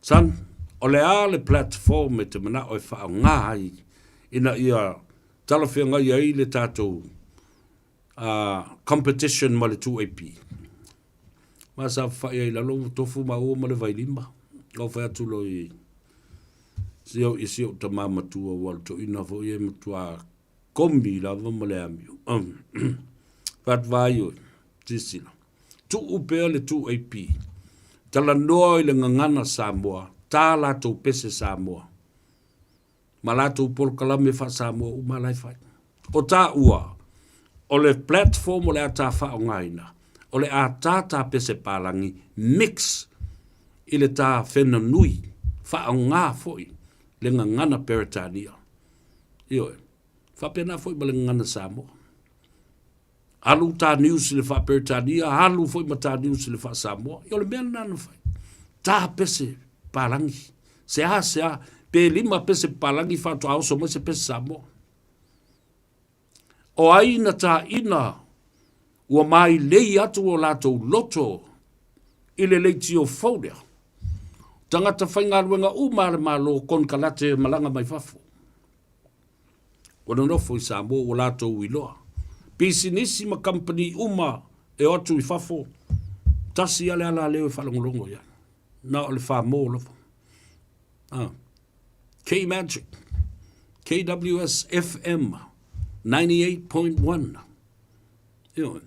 Speaker 11: Son, o le a le platform e te manao e faaaoga ai ina ia talafeagai ai le tatou competition ma le 2AP? Ma sa faafai ai i lalo ua tofu maua ma le vailima. Na ou fai atu loa i si ou, i si ou tama matua ua alu toeaina foi e matua komi lava ma le amio. Fai atu, vaai oe, silasila, tuu pea le 2AP, talanoa i le gagana Samoa, ta latou pese Samoa. ma latou polokalame faa-Samoa uma la e fai. O taua, o le platform o le a ta faaaogaina, o le a ta ta pese palagi mix i le ta fena nui, faaaoga foi le gagana Peretania. Ioe, faapena foi ma le gagana Samoa. Alu ta news i le faa-Peretania, alu foi ma ta news i le faa-Samoa. Ia o le mea lena na fai. Ta pese palagi. Se a, se a, pe lima pese palagi faatoa oso mai se pese Samoa. O ai na tāina ua mailei atu o latou loto i le leitio fou lea. Tagata faigaluega uma a le Malo konekarate e malaga mai fafo. Ua nonofo i Samoa ua latou iloa. Pisinisi ma kamupani uma e o atu i fafo, tasi lava le alaleo e faalogologo i ai, na o le famo lava. Ah. K-Magic, KWS FM 98.1. Ioe.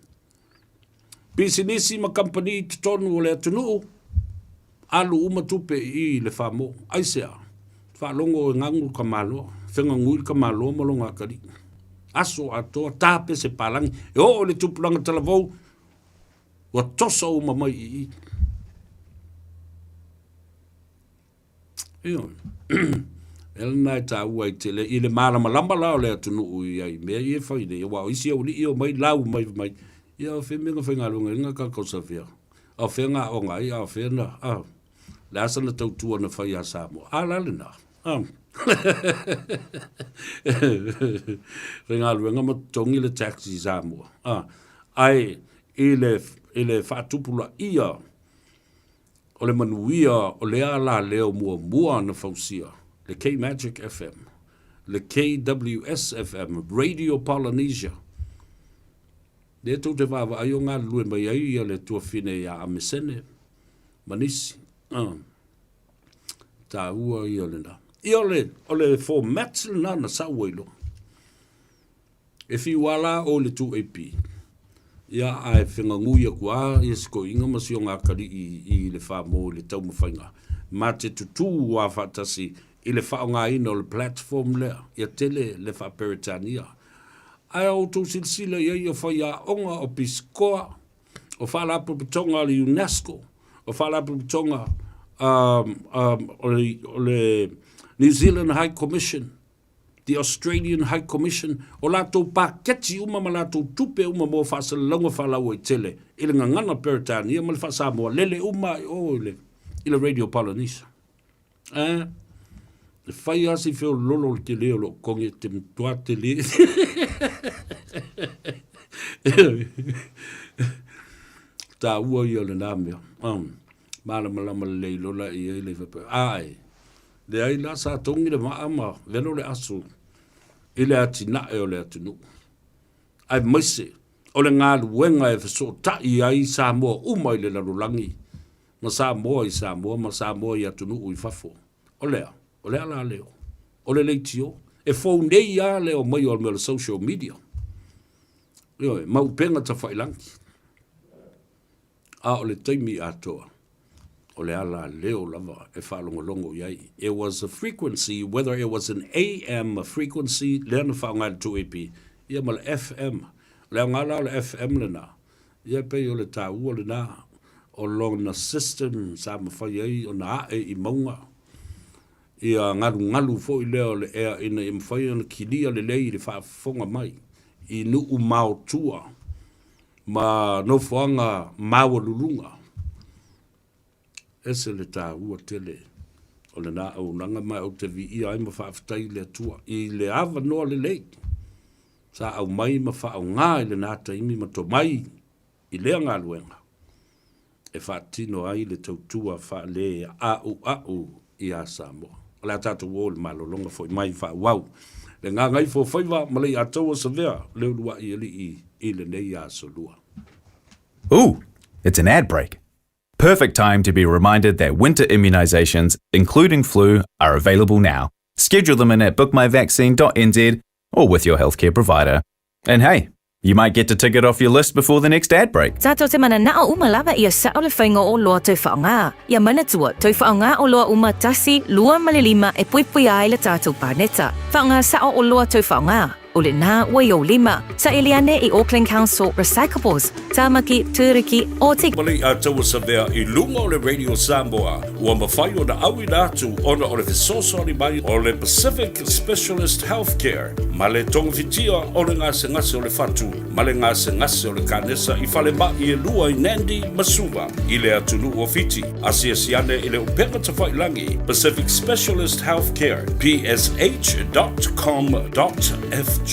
Speaker 11: Pisinisi ma kamupani i totonu o le atunuu, alu uma tupe i i le famo. Aisea? Faalogo e gagu le tamaloa, fegagui le tamaloa ma lona atalii. Aso atoa, tape se palagi, e oo i le tupulaga talavou, ua toso uma mai i i. Ioe. E lena e taua ai tele i le malamalama la o le atunuu i ai mea ia e fai nei, aua o isi aualii e omai lau mai mai, ia o fea mea na faigaluega ai na tatou safea? A o fea na aoga ai, a o fea na, a, le a sana tautua na fai ia Samoa? A la lena, a. Faigaluega ma totogi le tax i Samoa, a. Ae i le, i le faatupulaia O le manuia o lea alaleo muamua na fausia, le K-Magic FM, le KWS FM, Radio Polynesia. Lea tou te vaavaai o galulue mai ai ia le tuafine ia Amesene ma nisi. Uh, taua ia lena. Ia o le, o le format lena na sau ai loa. E fiu a la o le 2AP. Ia ae fegagui atu a ia si toeaina ma si ona atalii i le famo i le taumafaiga ma te tutū a faatasi i le faaaogaina o le platform lea ia tele le faa-Peretania. Ae a outou silasila i ai o faiaoga o pisikoa, o faalapotopotoga a le UNESCO, o faalapotopotoga o le New Zealand High Commission, the Australian High Commission, o latou paketi uma ma latou tupe uma mo faasalalauga faalauaitele i le gagana Peretania ma le faa-Samoa, lele uma i o i le, i le Radio Polynesia. Eh, e fai lava si feololo o le tele o lou totogi e te matua tele. Taua ia o lena mea. Um, malamalama lelei lola i ai le faapea, ae, Leai la, sa togi le vaa ma velo le aso i le atinae o le atunuu, aemaise o le galuega e fesootai ai Samoa uma i le lalolagi, ma Samoa i Samoa, ma Samoa i atunuu i fafo. O le a? O le ala leo. O le leitio. E fou nei lava le omai o le mea o le social media. Ioe, ma upega tafailangi. A o le taimi atoa, o le ala leo lava e faalogologo i ai. It was a frequency, whether it was an AM frequency, lea na faaaoga e le 2AP, ia ma le FM. O le aoga la o le FM lena, ia e pei o le taua lena o lona system sa mafai ai ona ae i mauga, ia galugalu foi lea o le ea ina ia mafai ona kilia lelei i le faafofoga mai i nuu maotua ma nofoaga maualuluga. Ese le taua tele o lena auaunaga ma ou te viia ai ma faafetai i le Atua i le avanoa lelei sa aumai ma faaaoga i lena taimi ma tomai i lea galuega e faatino ai le tautua faale-a'ua'u iā Samoa. O le a tatou o i le malologa foi mai faaauau le gagaifo o faiva ma Leiataua Savea le uluai alii i lenei aso lua.
Speaker 21: Ooh, it's an ad break. Perfect time to be reminded that winter immunisations, including flu, are available now. Schedule them in at bookmyvaccine.nz or with your healthcare provider. And hey, you might get to tick it off your list before the next ad break.
Speaker 2: Tātou te mananao uma lava ia sao le whainga o loa tau whaonga. Ia manatua, tau whaonga o loa uma tasi, lua ma le lima e puipui ai le tātou pāneta. Whaonga sao o loa tau whaonga. O le nā ua i ou lima. Sa Eliane i Auckland Council Recyclables, Tāmaki, Tūruki, o te.
Speaker 11: Ma le i'a Savea i luga o le Radio Samoa, ua mafai ona auina atu ona o le fesoasoani mai o le Pacific Specialist Healthcare ma le togafitia o le gasegase o le fatu ma le gasegase o le kanesa i falema'i e lua i Nandi ma Suva i le atunuu o Fiti. Asiasi ane i le upega tafailangi Pacific Specialist Healthcare, psh.com.fj.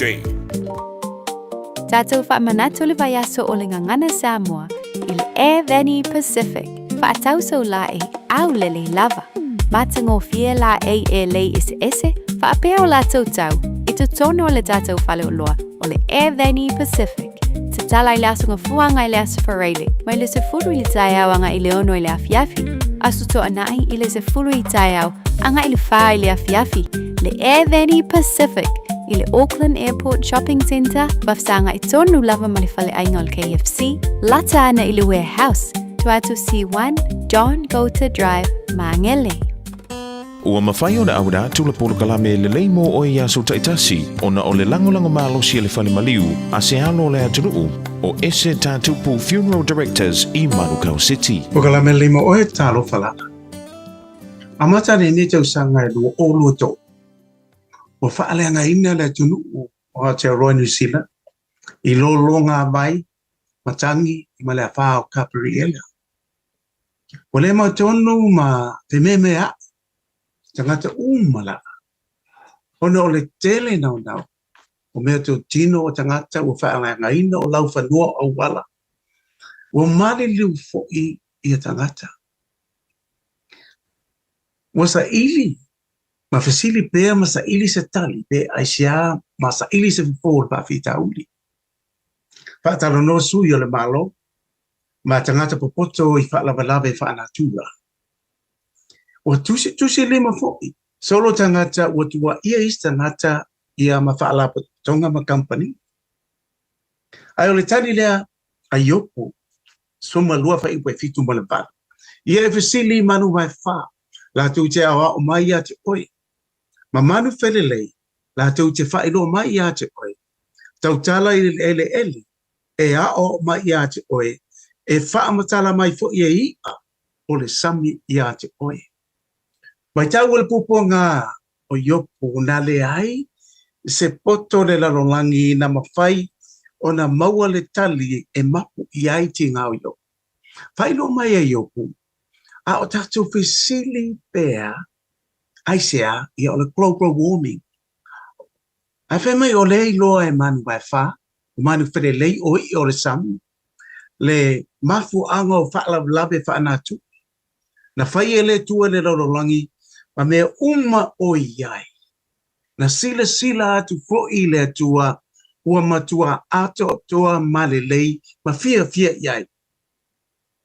Speaker 22: Tatou faamanatu le vaiaso o le Gagana Samoa i le Air Vani Pacific, faatau sau laei aulelei lava. Matagofie laʻei e lei eseese, faapea o latou tau, i totonu o le tatou faleoloa o le Air Pacific. Tatala i le Aso Gafua agai i le Aso Faraile, mai le 10 i le taeao agai i le 6 i le afiafi, Aso Toonai i le 10 i taeao agai i le 4 i le afiafi, le Air Pacific i le Auckland Airport Shopping Centre, faafesagai tonu lava ma le faleaiga o le KFC, lata ana i le Warehouse, tua atu C1, John Goulter Drive, Māngere.
Speaker 1: Ua mafai ona auina atu le polokalame lelei mo oe i aso taitasi ona o le lagolago malosi a le fale maliu a se alo o le atunuu o Ese Tatupu Funeral Directors i Manukau City.
Speaker 7: Polokalame lelei mo oe, talofa lava. Amata lenei tausaga e 2023, ua faaleagaina le atunuu o Aotearoa New Zealand i lologa vai, matagi ma le afā o Kaperiela. Ua le mautonu ma fememeaʻi tagata uma lava, ona o le tele naunau o mea totino o tagata ua faaleagaina o laufanua o auala, ua maliliu foi ia tagata. Ua saili ma fesili pea ma saili se tali pe aisea ma saili se fofo o le faafitauli. Faatalanoa sui o le Malo ma tagata popoto i faalavelave faanatura. Ua tusitusilima foi solo tagata ua tuuaia isi tagata ia ma faalapotopotoga ma kamupani. Ae o le tali lea a Iopo, 12 fuaiupu e 78, Ia e fesili i manu vaefa, latou te aoao mai ia te oe, ma manu felelei, latou te faailoa mai ia te oe, tautala i le eleele, e aoao mai ia te oe, e faamatala mai foi e iʻa o le sami ia te oe. Matau le puapuaga o Iopo na leai se poto o le lalolagi na mafai ona maua le tali e mapu i ai tiga o Iopo. Faailoa mai e Iopo, a o tatou fesili pea, aisea, ia o le global warming. Ae fai mai o lea e iloa e manu vaefa, o manu felelei o iʻa o le sami, le mafuaaga o faalavelave faanatura. Na fai e le Atua le lalolagi ma mea uma o i ai. Na silasila atu foi le Atua ua matua atoatoa ma lelei ma fiafia i ai.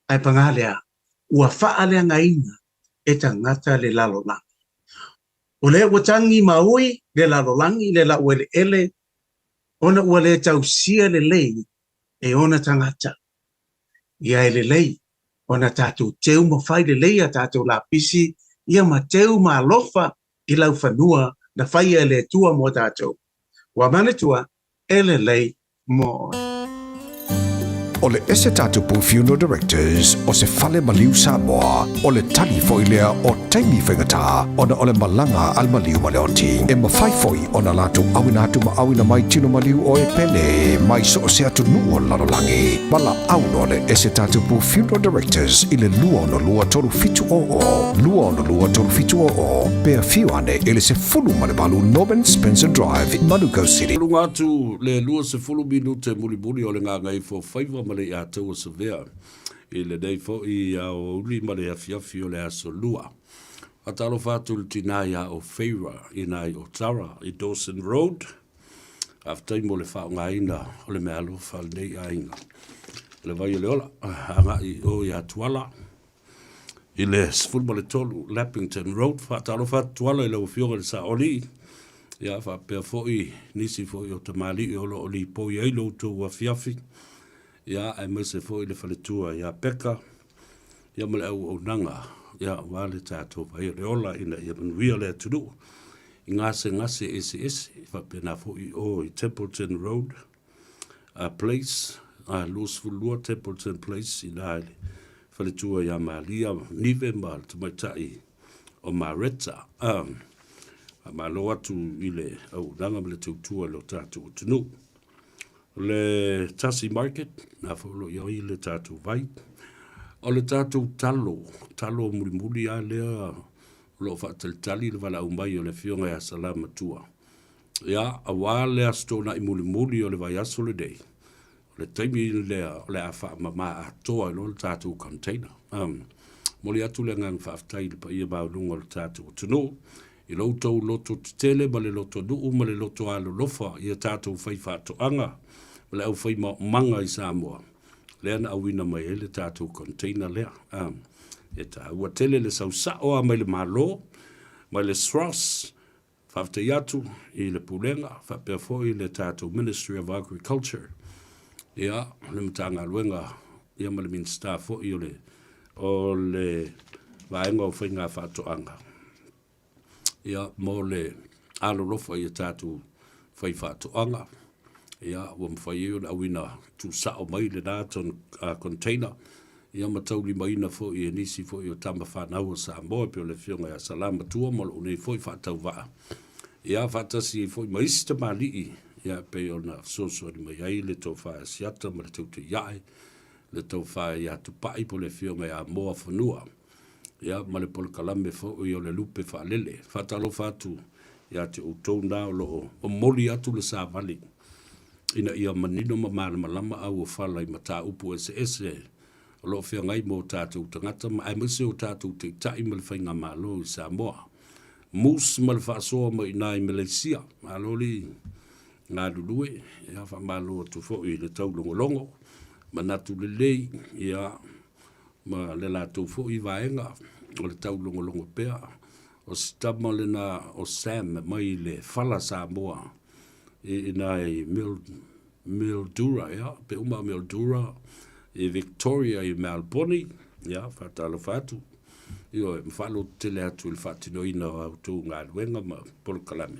Speaker 7: Ae pagā lea, ua faaleagaina e tagata le lalolagi. O lea ua tagi ma ui le lalolagi le laueleele ona ua le tausia lelei e ona tagata. Ia e lelei ona tatou teu ma fai lelei a tatou lapisi ia ma teu ma alofa i laufanua na faia e le Atua mo tatou. Ua manatua e lelei mo oe.
Speaker 19: O le Ese Tatupu Funeral Directors o se fale maliu Samoa, o le tali foi lea o taimi faigata ona o le malaga a le maliu ma le oti. E mafai foi ona latou auina atu ma auina mai tino maliu o e pele mai so o se atunuu o le lalolagi. Valaau loa le Ese Tatupu Funeral Directors i le 262 3700, 262 3700, pe afio ane i le 18 Norman Spencer Drive, Manukau City.
Speaker 11: Luga atu le 20 minute mulimuli o le gagaifo faiva ma le Iataua Savea i lenei foi aoauli ma le afiafi o le Aso Lua. Faatalofa atu i le tinā ia Ofeira i nai o Tara i Dawson Road. Faafetai mo le faaaogaina o le meaalofa a lenei aiga. O le vai o le ola, agai i o ia Tuala i le 13 Lappington Road. Faatalofa atu Tuala i lau Afioga i le Saoalii, ia faapea foi nisi foi o tamalii o lo o lipoi ai lo outou afiafi, ia aemaise foi le faletua ia Peka, ia ma le auaunaga, ia aua le tatou vai o le ola ina ia manuia le atunuu i gasegase eseese, faapena foi i o i Templeton Road Place, 22 Templeton Place i ina i le faletua ia Maria Nive ma le tamaitai o Mareta. Faamalo atu i le auaunaga ma le tautua i lo tatou atunuu. O le Tasi Market, na foi o lo o i ai le tatou vai. O le tatou talo, talo mulimuli lava lea o lo o faatalitali le valaau mai o le Afioga ia Salamatua. Ia, aua le Aso Toonai mulimuli o le vaiaso lenei, o le taimi lea o le a faamama atoa ai loa le tatou container. Momoli atu le agaga faafetai i le paia maualuga o le tatou atunuu i lo outou loto tetele ma le loto nuu ma le loto alolofa i a tatou faifaatoaga ma le aufai maomaga i Samoa lea na auina mai ai le tatou container lea. E taua tele le sau sao lava mai le Malo, mai le SROS, Faafetai atu i le Pulega faapea foi le tatou Ministry of Agriculture, ia, le Matagaluega ia ma le Minisita foi o le o le Vaega o Faiga Faatoaga, ia, mo le alolofa i a tatou faifaatoaga, ia, ua mafai ai ona auina tuusao mai lena container, ia ma taulimaina foi e nisi foi o tama fanau a Samoa e pei o le Afioga ia Salamatua ma lou nei foi faatauvaa, ia faatasi ai foi ma isi tamalii, ia e pei ona fesoasoani mai ai le Tofa ia Siata ma le Teuteiae, le Tofa ia Tupai po o le Afioga ia Moa Fanua, ia ma le polokalame foi o le Lupe Faalele. Faatalofa atu ia te outou na o lo o momoli atu le savali ina ia manino ma malamalama auofala i mataupu eseese o lo o feagai mo tatou tagata ma aemaise o tatou taitai ma le faigamalo i Samoa. Moose ma le faasoa mai i ina i Malaysia. Malo le galulue, ia faamalo atu foi i le taulogologo, manatu lelei, ia ma le latou foi vaega o le taulogologo pea. O si tama lena o Sam mai le Fala Samoa i ina i Mildura, ia, pe uma o Mildura i Victoria i Melbourne, ia, faatalofa atu. Ioe, ma faalototele atu i le faatinoina o a outou galuega ma polokalame.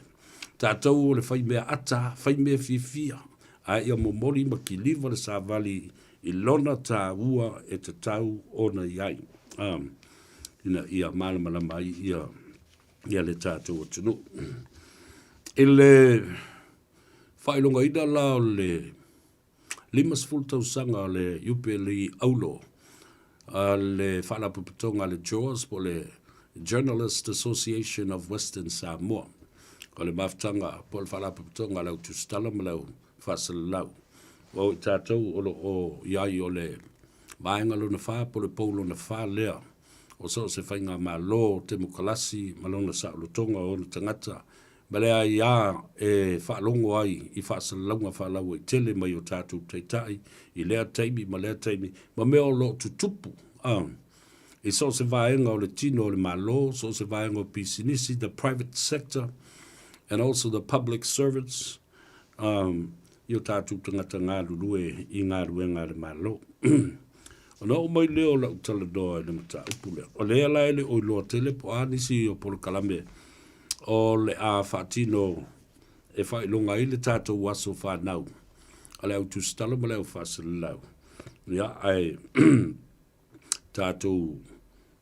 Speaker 11: Tatou o le fai mea ata, fai mea fiafia, a ia momoli ma kiliva le savali i lona tāua e tatau ona i ai, ina ia malamalama ai ia ia le tatou atunuu. I le faailogaina la o le 50 tausaga o le Iupeli Aulo a le Faalapotopotoga a le JAWS po o le Journalist Association of Western Samoa, o le mafutaga po o le Faalapotopotoga a le Au Tusitala ma le Au Faasalalau. O i tatou o lo o i ai o le vaega lona fa po o le pou lona fa lea o so o se faigamalo temokalasi ma lona saolotoga o ona tagata ma le aia e faalogo ai i faasalalauga faalauaitele mai o tatou taitai i lea taimi ma lea taimi ma mea o lo o tutupu i so o se vaega o le tino o le Malo, so o se vaega o pisinisi, the private sector and also the public servants, i o tatou tagata galulue i galuega a le Malo. Ona oo mai lea o lau talanoa i le mataupu lea, o lea la e le o iloa tele po o a nisi o polokalame o le a faatino e faailoga ai le tatou aso fanau a le au tusitala ma le au faasalalau. Ia, ae tatou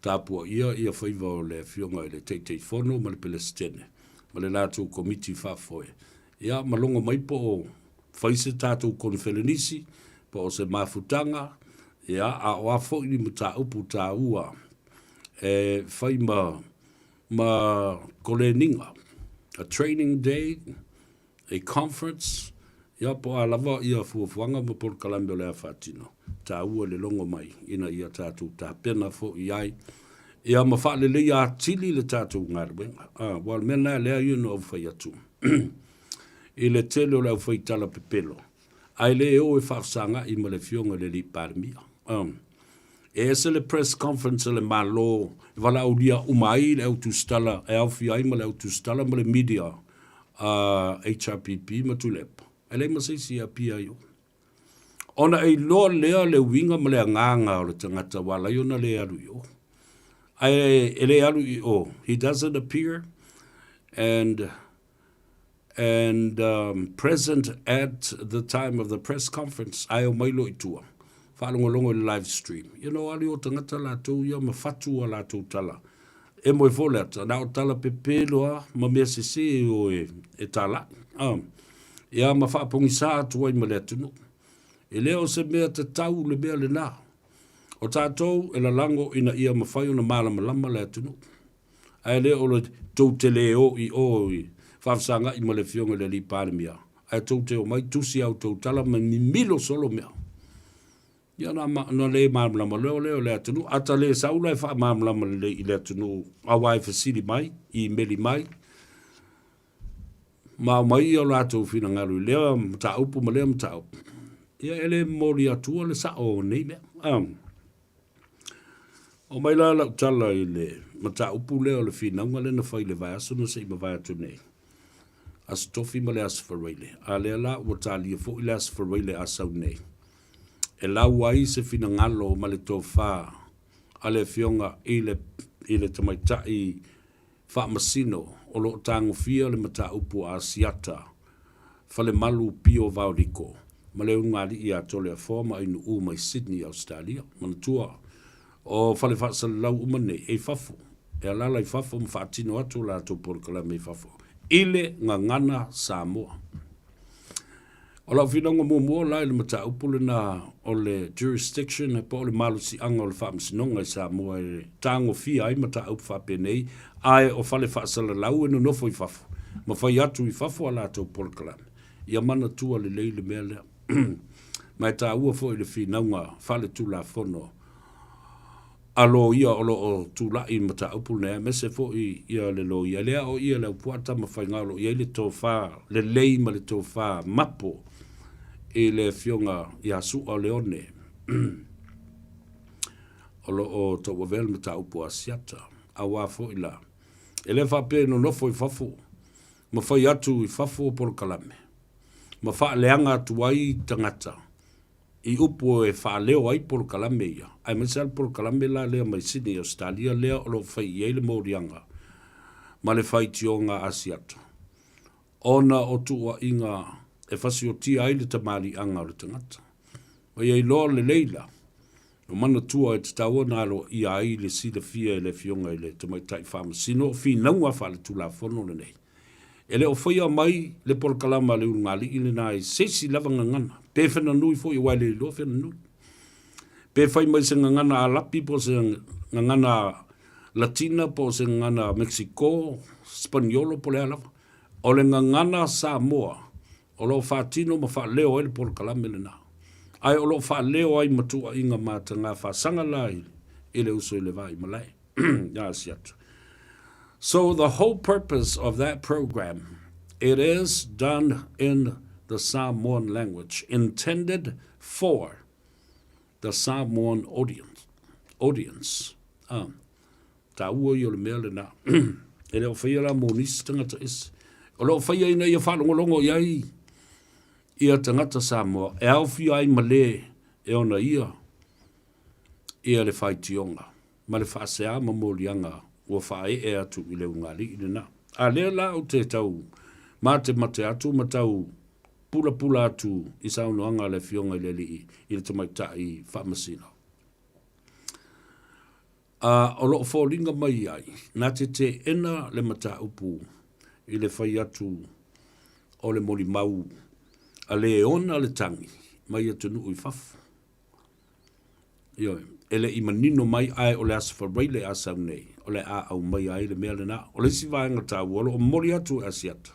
Speaker 11: tapuaia ia faiva o le Afioga i le Taitaifono ma le Pelesitene ma le latou Komiti Faafoe, ia ma logo mai po o fai se tatou koneferenisi po o se mafutaga, ia a o a foi ni mataupu taua e fai ma ma koleniga, a training day, a conference, ia po o a lava ia fuafuaga ma polokalame o le a faatino, taua le logo mai ina ia tatou tapena foi i ai, ia ma faaleleia atili le tatou galuega. Aua o le mea lena lea ia na ou fai atu i le tele o le aufai tala pepelo, ae le o e faafesagai ma le Afioga i le Alii Palemia. E ese le press conference a le Malo e valaaulia uma ai le au tusitala e aofia ai ma le au tusitala ma le media a HRPP ma Tuilaepa. E leai ma se isi e apia ai o. Ona e iloa lea le uiga ma le agaga o le tagata ua ala ai ona le alu i o. Ae e le alu i o, he doesn't appear and and present at the time of the press conference, ae omai loa i tua, faalogologo i le live stream. You know, alu i o tagata latou ia ma fatu a latou tala. E moe fo le ata, na o tala pepe loa ma mea sese e o e, e tālaʻi. Ia ma faapogisā atu ai ma le atunuu. E le o se mea tatau le mea lenā. O tātou e lalago ina ia mafai ona malamalama le atunuu. Ae le o le tou te le o i o i faafesagai ma le Afioga i le Alii Palemia, ae tou te omai tusi a outou tala ma mimilo solo mea. Ia ona ona le malamalama loa lea o le atunuu. A ta le sau la e faamalamalama lelei i le atunuu aua e fesili mai, imeli mai, ma aumai o latou finagalo i lea mataupu ma lea mataupu, ia e le momoli atua le sao o nei mea. Oo mai la lau tala i le mataupu lea o le finauga lea na fai i le vaiaso na se i mavae atu nei, Aso Tofi ma le Aso Faraile, a lea la ua talia foi le Aso Faraile a sau nei, e lau ai se finagalo ma le tofa a le Afioga i le i le Tamaitai Faamasino o lo o tagofia le mataupu a Asiata Falemalu Pio Vaoliko ma le ulugalii ia Toleafoa ma Ainu'u mai Sydney, Ausetalia. Manatua, o fale faasalalau uma nei e i fafo, e alaala i fafo ma faatino atu o latou polokalame i fafo i le gagana Samoa. O lau finauga muamua la i le mataupu lena o le jurisdiction po o le malosiaga o le Faamasinoga i Samoa e tagofia ai mataupu faapenei, ae o fale faasalalau e nonofo i fafo ma fai atu i fafo a latou polokalame. Ia manatua lelei le mea lea. Ma e taua foi le finauga faaletulafono a loia o lo o tulai i le mataupu lenei, aemaise foi ia le loia e le aoaia e le aupuaa Tamafaiga o lo o i ai le tofa lelei ma le tofa mapo i le Afioga ia Su'a Leone o lo o tauavea le mataupu a Asiata. Aua foi la, e le faapea e nonofo i fafo ma fai atu i fafo polokalame ma faaleaga atu ai tagata i upu e faaleo ai polokalame ia, aemaise lava le polokalame la lea mai Sydney, Ausetalia lea o lo o fai i ai le moliaga ma le faitioga Asiata, ona o tuuaiga e fasiotia ai le tamaliiaga o le tagata. Ma ia iloa lelei la, o manatua e tatau ona aloaia ai le silafia e le Afioga i le Tamaitai Faamasino o finauga faaletulafono lenei. E le o faia mai le polokalama a le ulugalii lena i se isi lava gagana, pe whenanui foi aua e le iloa whenanui. Pe fai mai se gagana Alapi po o se gagana Latina po o se gagana Mexico, Spaniolo po o le a lava. O le gagana Samoa o lo o faatino ma faaleo ai le polokalame lena. Ae o lo o faaleo ai ma tuuaiga mataga faasaga la i le uso i le va i malae. So the whole purpose of that program, it is done in the Samoan language, intended for the Samoan audience. Audience. Ah, taua ia o le mea lena. E le o faia la mo nisi tagata ese. O lo o faia ina ia faalogologo i ai ia tagata Samoa e aofia ai ma le e ona ia ia le faitioga ma le faasea ma moliaga ua faaee atu i le ulugalii lena. A lea la ou te tau matemate atu ma tau pulapula atu i saunoaga a le Afioga i le Alii i le Tamaitai Faamasino. A o lo o foliga mai ai, na te teena le mataupu i le fai atu o le molimau a le ona le tagi mai atunuu i fafo. Ioe, e le i manino mai ae o le Aso Faraile a sau nei, o le a aumaia ai le mea lena. O le isi vaega taua o lo o momoli atu e Asiata,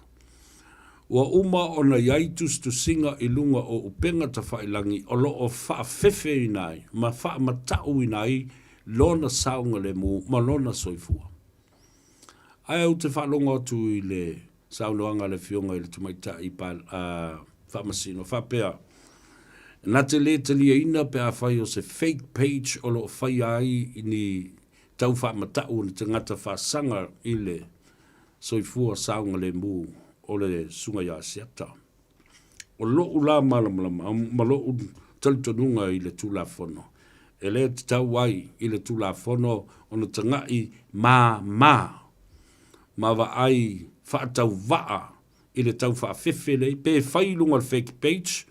Speaker 11: ua uma ona i ai tusitusiga i luga o upega tafailangi o lo o faafefeina ai ma faamatauina ai lona saogalemu ma lona soifua. Ae ou te faalogo atu i le saunoaga a le Afioga i le Tamaitai Faamasino faapea, Na te le taliaina pe afai o se fake page o lo o faia ai ni tau faamatau o ni tagata faasaga i le soifua saogalemu o le Susuga ia Asiata. O lo'u la malamalama ma lo'u talitonuga i le Tulafono, e le tatau ai i le Tulafono ona taga'i māmā ma vaai faatauvaa i le tau faafefe lea, pe fai i luga o le fake page,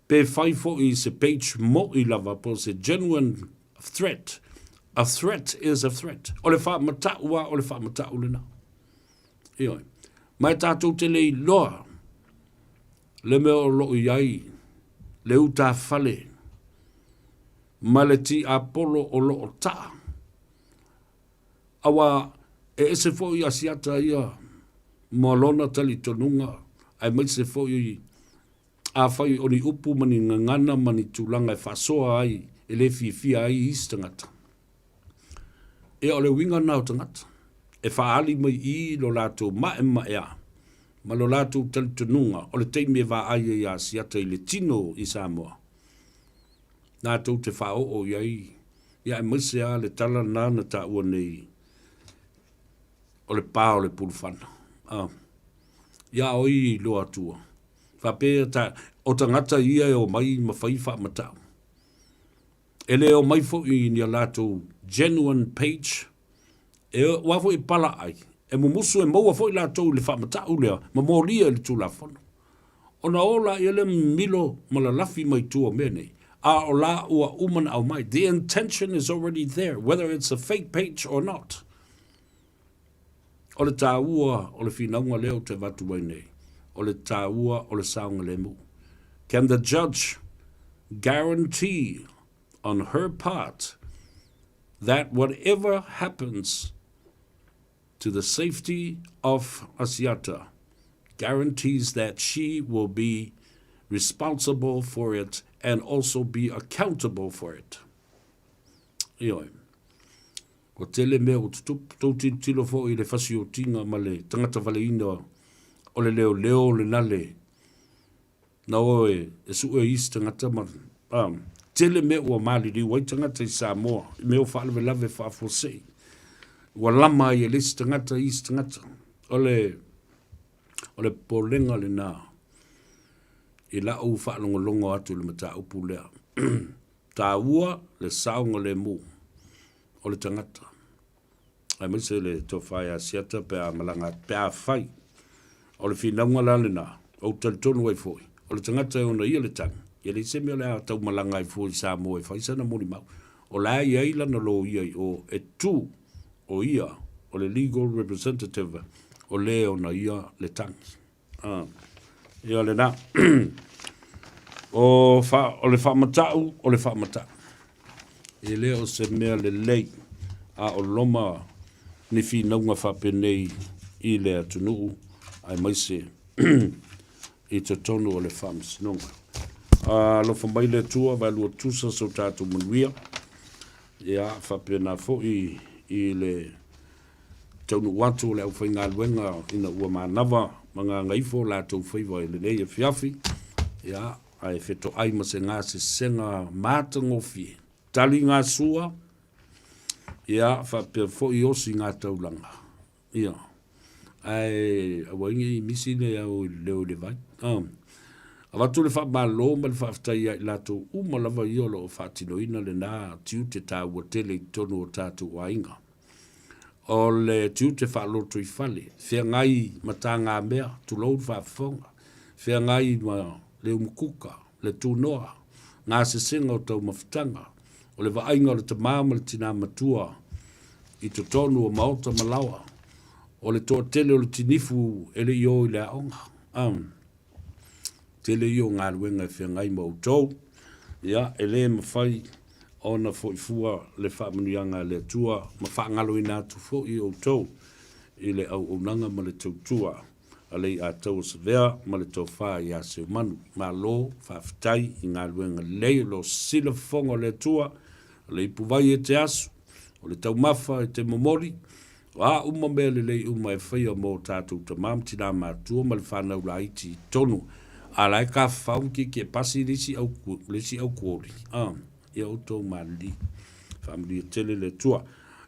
Speaker 11: pe fai foi i se page mo'i lava po o se genuine threat. A threat is a threat. O le faamata'u lava o le faamata'u lena. Ioe. Ma e tatou te le iloa le mea o lo o i ai le utafale ma le tiapolo o lo o ta'a. Aua e ese foi Asiata ia ma lona talitonuga aemaise foi Afai o ni upu ma ni gagana ma ni tulaga e faasoa ai e le fiafia ai isi tagata, ia o le uiga lena o tagata e faaali mai i lo latou maemaea ma lo latou talitonuga o le taimi e vaai ai ia Asiata i le tino i Samoa, latou te faaoo i ai, ia aemaise lava le tala lena na taua nei o le pa o le pulufana. Ah. Ia a oi iloa atua. Faapea ta, o tagata ia e omai ma fai faamatau. E le omai foi ni a latou genuine page, e, ua foi e pala ai, e mumusu e maua foi latou i le faamatau lea ma molia i le Tulafono. Ona o laia lea mimilo ma lalafi mai tua o mea nei, a o la ua uma na aumai. The intention is already there, whether it's a fake page or not. O le tāua o le finauga lea ou te avatu ai nei, o le tāua o le saogalemu. Can the judge guarantee on her part that whatever happens to the safety of Asiata guarantees that she will be responsible for it and also be accountable for it? Ioe. Kua tele mea ua tutupu, tou tilotilo foi i le fasiotiga ma le tagata valeina o le leoleo o le nale na o e sue i isi tagata ma a, tele mea ua maliliu ai tagata i Samoa i mea o faalavelave faafuasei ua lama ai e le isi tagata i isi tagata. O le, o le popolega lena i la'u faalogologo atu i le mataupu lea. Taua le saogalemu o le tagata, aemaise le tofa ia Asiata pe a malaga atu, pe a fai. O le finauga la lena, ou te talitonu ai foi, o le tagata e ona ia le tagi, e leai se mea o le a tau malaga ai fua i Samoa e fai sana molimau. O la e i ai lana loia i o e tu o ia o le legal representative o le e ona ia le tagi. Ah, ia lena. O, fa, o le faamatau, o le faamatau. E le o se mea lelei a o loma ni finauga faapenei i le atunuu aemaise i totonu o le faamasinoga. Alofa mai le Atua, vaelua tusa so tatou manuia. Ia, faapena foi i le taunuu atu o le aufaigaluega ina ua manava ma gagaifo o latou faiva i lenei afiafi, ia, ae fetoai ma se gasesega matagofie. Tali gasua, ia, faapea foi osi ngā taulaga. Ia, ae aua ai ne i misi le ao i le leo i le vai. Um, avatu le faamalo ma le faafetai ia i latou uma lava ia o lo o faatinoina lena tiute taua tele i totonu o tatou aiga. O le tiute faalotoifale, feagai ma tagamea, tulou le faafofoga, feagai ma le umukuka, le tunoa, gasesega o taumafataga, o le vaaiga o le tama ma le tinā matua i totonu o maota ma laoa, o le toatele o le tinifu e le i o i le aoga. Um, tele ia o galuega e feagai ma outou, ia, e le mafai ona foi fua le faamanuiaga a le Atua ma faagaloina atu foi outou i le auaunaga ma le tautua a le Iataua Savea ma le Tofa ia Seumanu. Malo faafetai i galuega lelei o lo sila fofoga o le Atua, o le ipuvai e te asu, o le taumafa e te momoli, O a uma mea lelei uma e faia mō tātou tamā ma tinā mātua ma le whānau laiti i tonu, a la e kawhawhau ki ke pasi le isi au, le isi au kuoli. Ah, ia outou malili. Whaamanuia tele le Atua.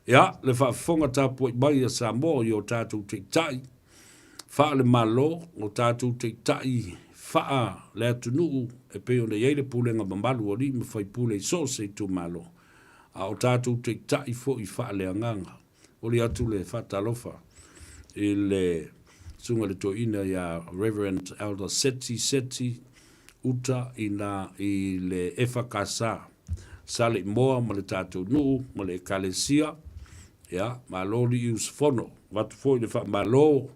Speaker 11: Ia, le faafofoga tapuai mai a Samoa i o tātou taitai, whaa le Malo, o tātou taitai whaa le atunuu e pei ona i ai le pulega mamalu o alii ma faipule i so o se itumalo. A o tātou taitai foi faaleagaga. Momoli atu le faatalofa i le Susuga i le Toeaina ia Reverend Elder Seti Seti uta i na i le EFKS Saleimoa ma le tatou nuu ma le Ekalesia. Ia, malo lii usufono. Avatu foi le faamalo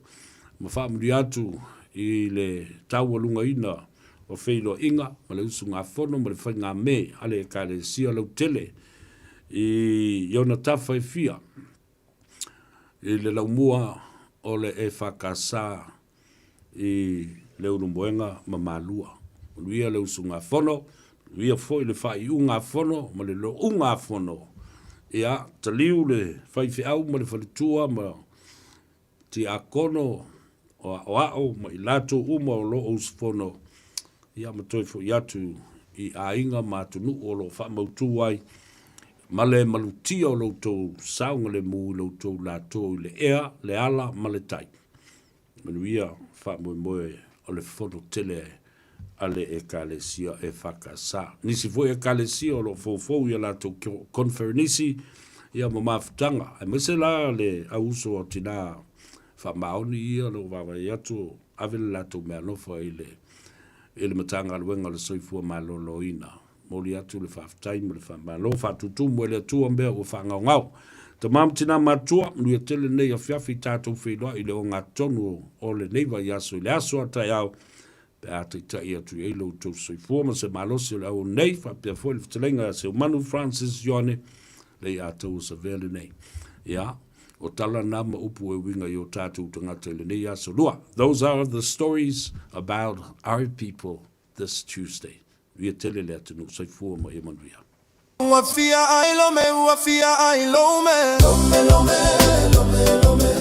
Speaker 11: ma faamanuia atu i le taualugaina o feiloaiga ma le usugafono ma le faigame a le Ekalesia lautele i ona tafa e fia i le laumua o le EFKS i Leulumoega ma Malua. Manuia le usugafono, manuia foi le faaiugafono ma le lougafono. Ia, taliu le faifeau ma le faletua ma tiakono o aoao ma i latou uma o lo o usufono, ia ma toe foi atu i aiga ma atunuu o lo o faamautu ai ma le malutia o lo outou saogalemu i lo outou latou i le ea, le ala ma le tai. Manuia faamoemoe o le fono tele a le Ekalesia EFKS. Nisi foi Ekalesia o lo o foufou i a latou konferenisi ia ma mafutaga, aemaise la le au uso a tina faamaoni ia o lo o vaavaai atu ave le latou meaalofa i le i le Matagaluega o le Soifua Maloloina. Momoli atu le faafetai ma le faamalo, faatutumu e le Atua mea ua faagaogao. Tama ma tina matutua, manuia tele lenei afiafi tatou feiloai i le ogatotonu o lenei vaiaso i le aso a taeao pe a taitai atu i ai lo outou soifua ma se malosi o le au nei, faapea foi le fetalaiga ia Seumanu Francis Ioane, Leiataua Savea lenei. Ia, o tala na ma upu e uiga i o tatou tagata i lenei aso lua. Those are the stories about our people this Tuesday. Ia tele le atunuu, soifua ma ia manuia.
Speaker 20: Ua fia ai lome, ua fia ai lome. Lome, lome, lome, lome.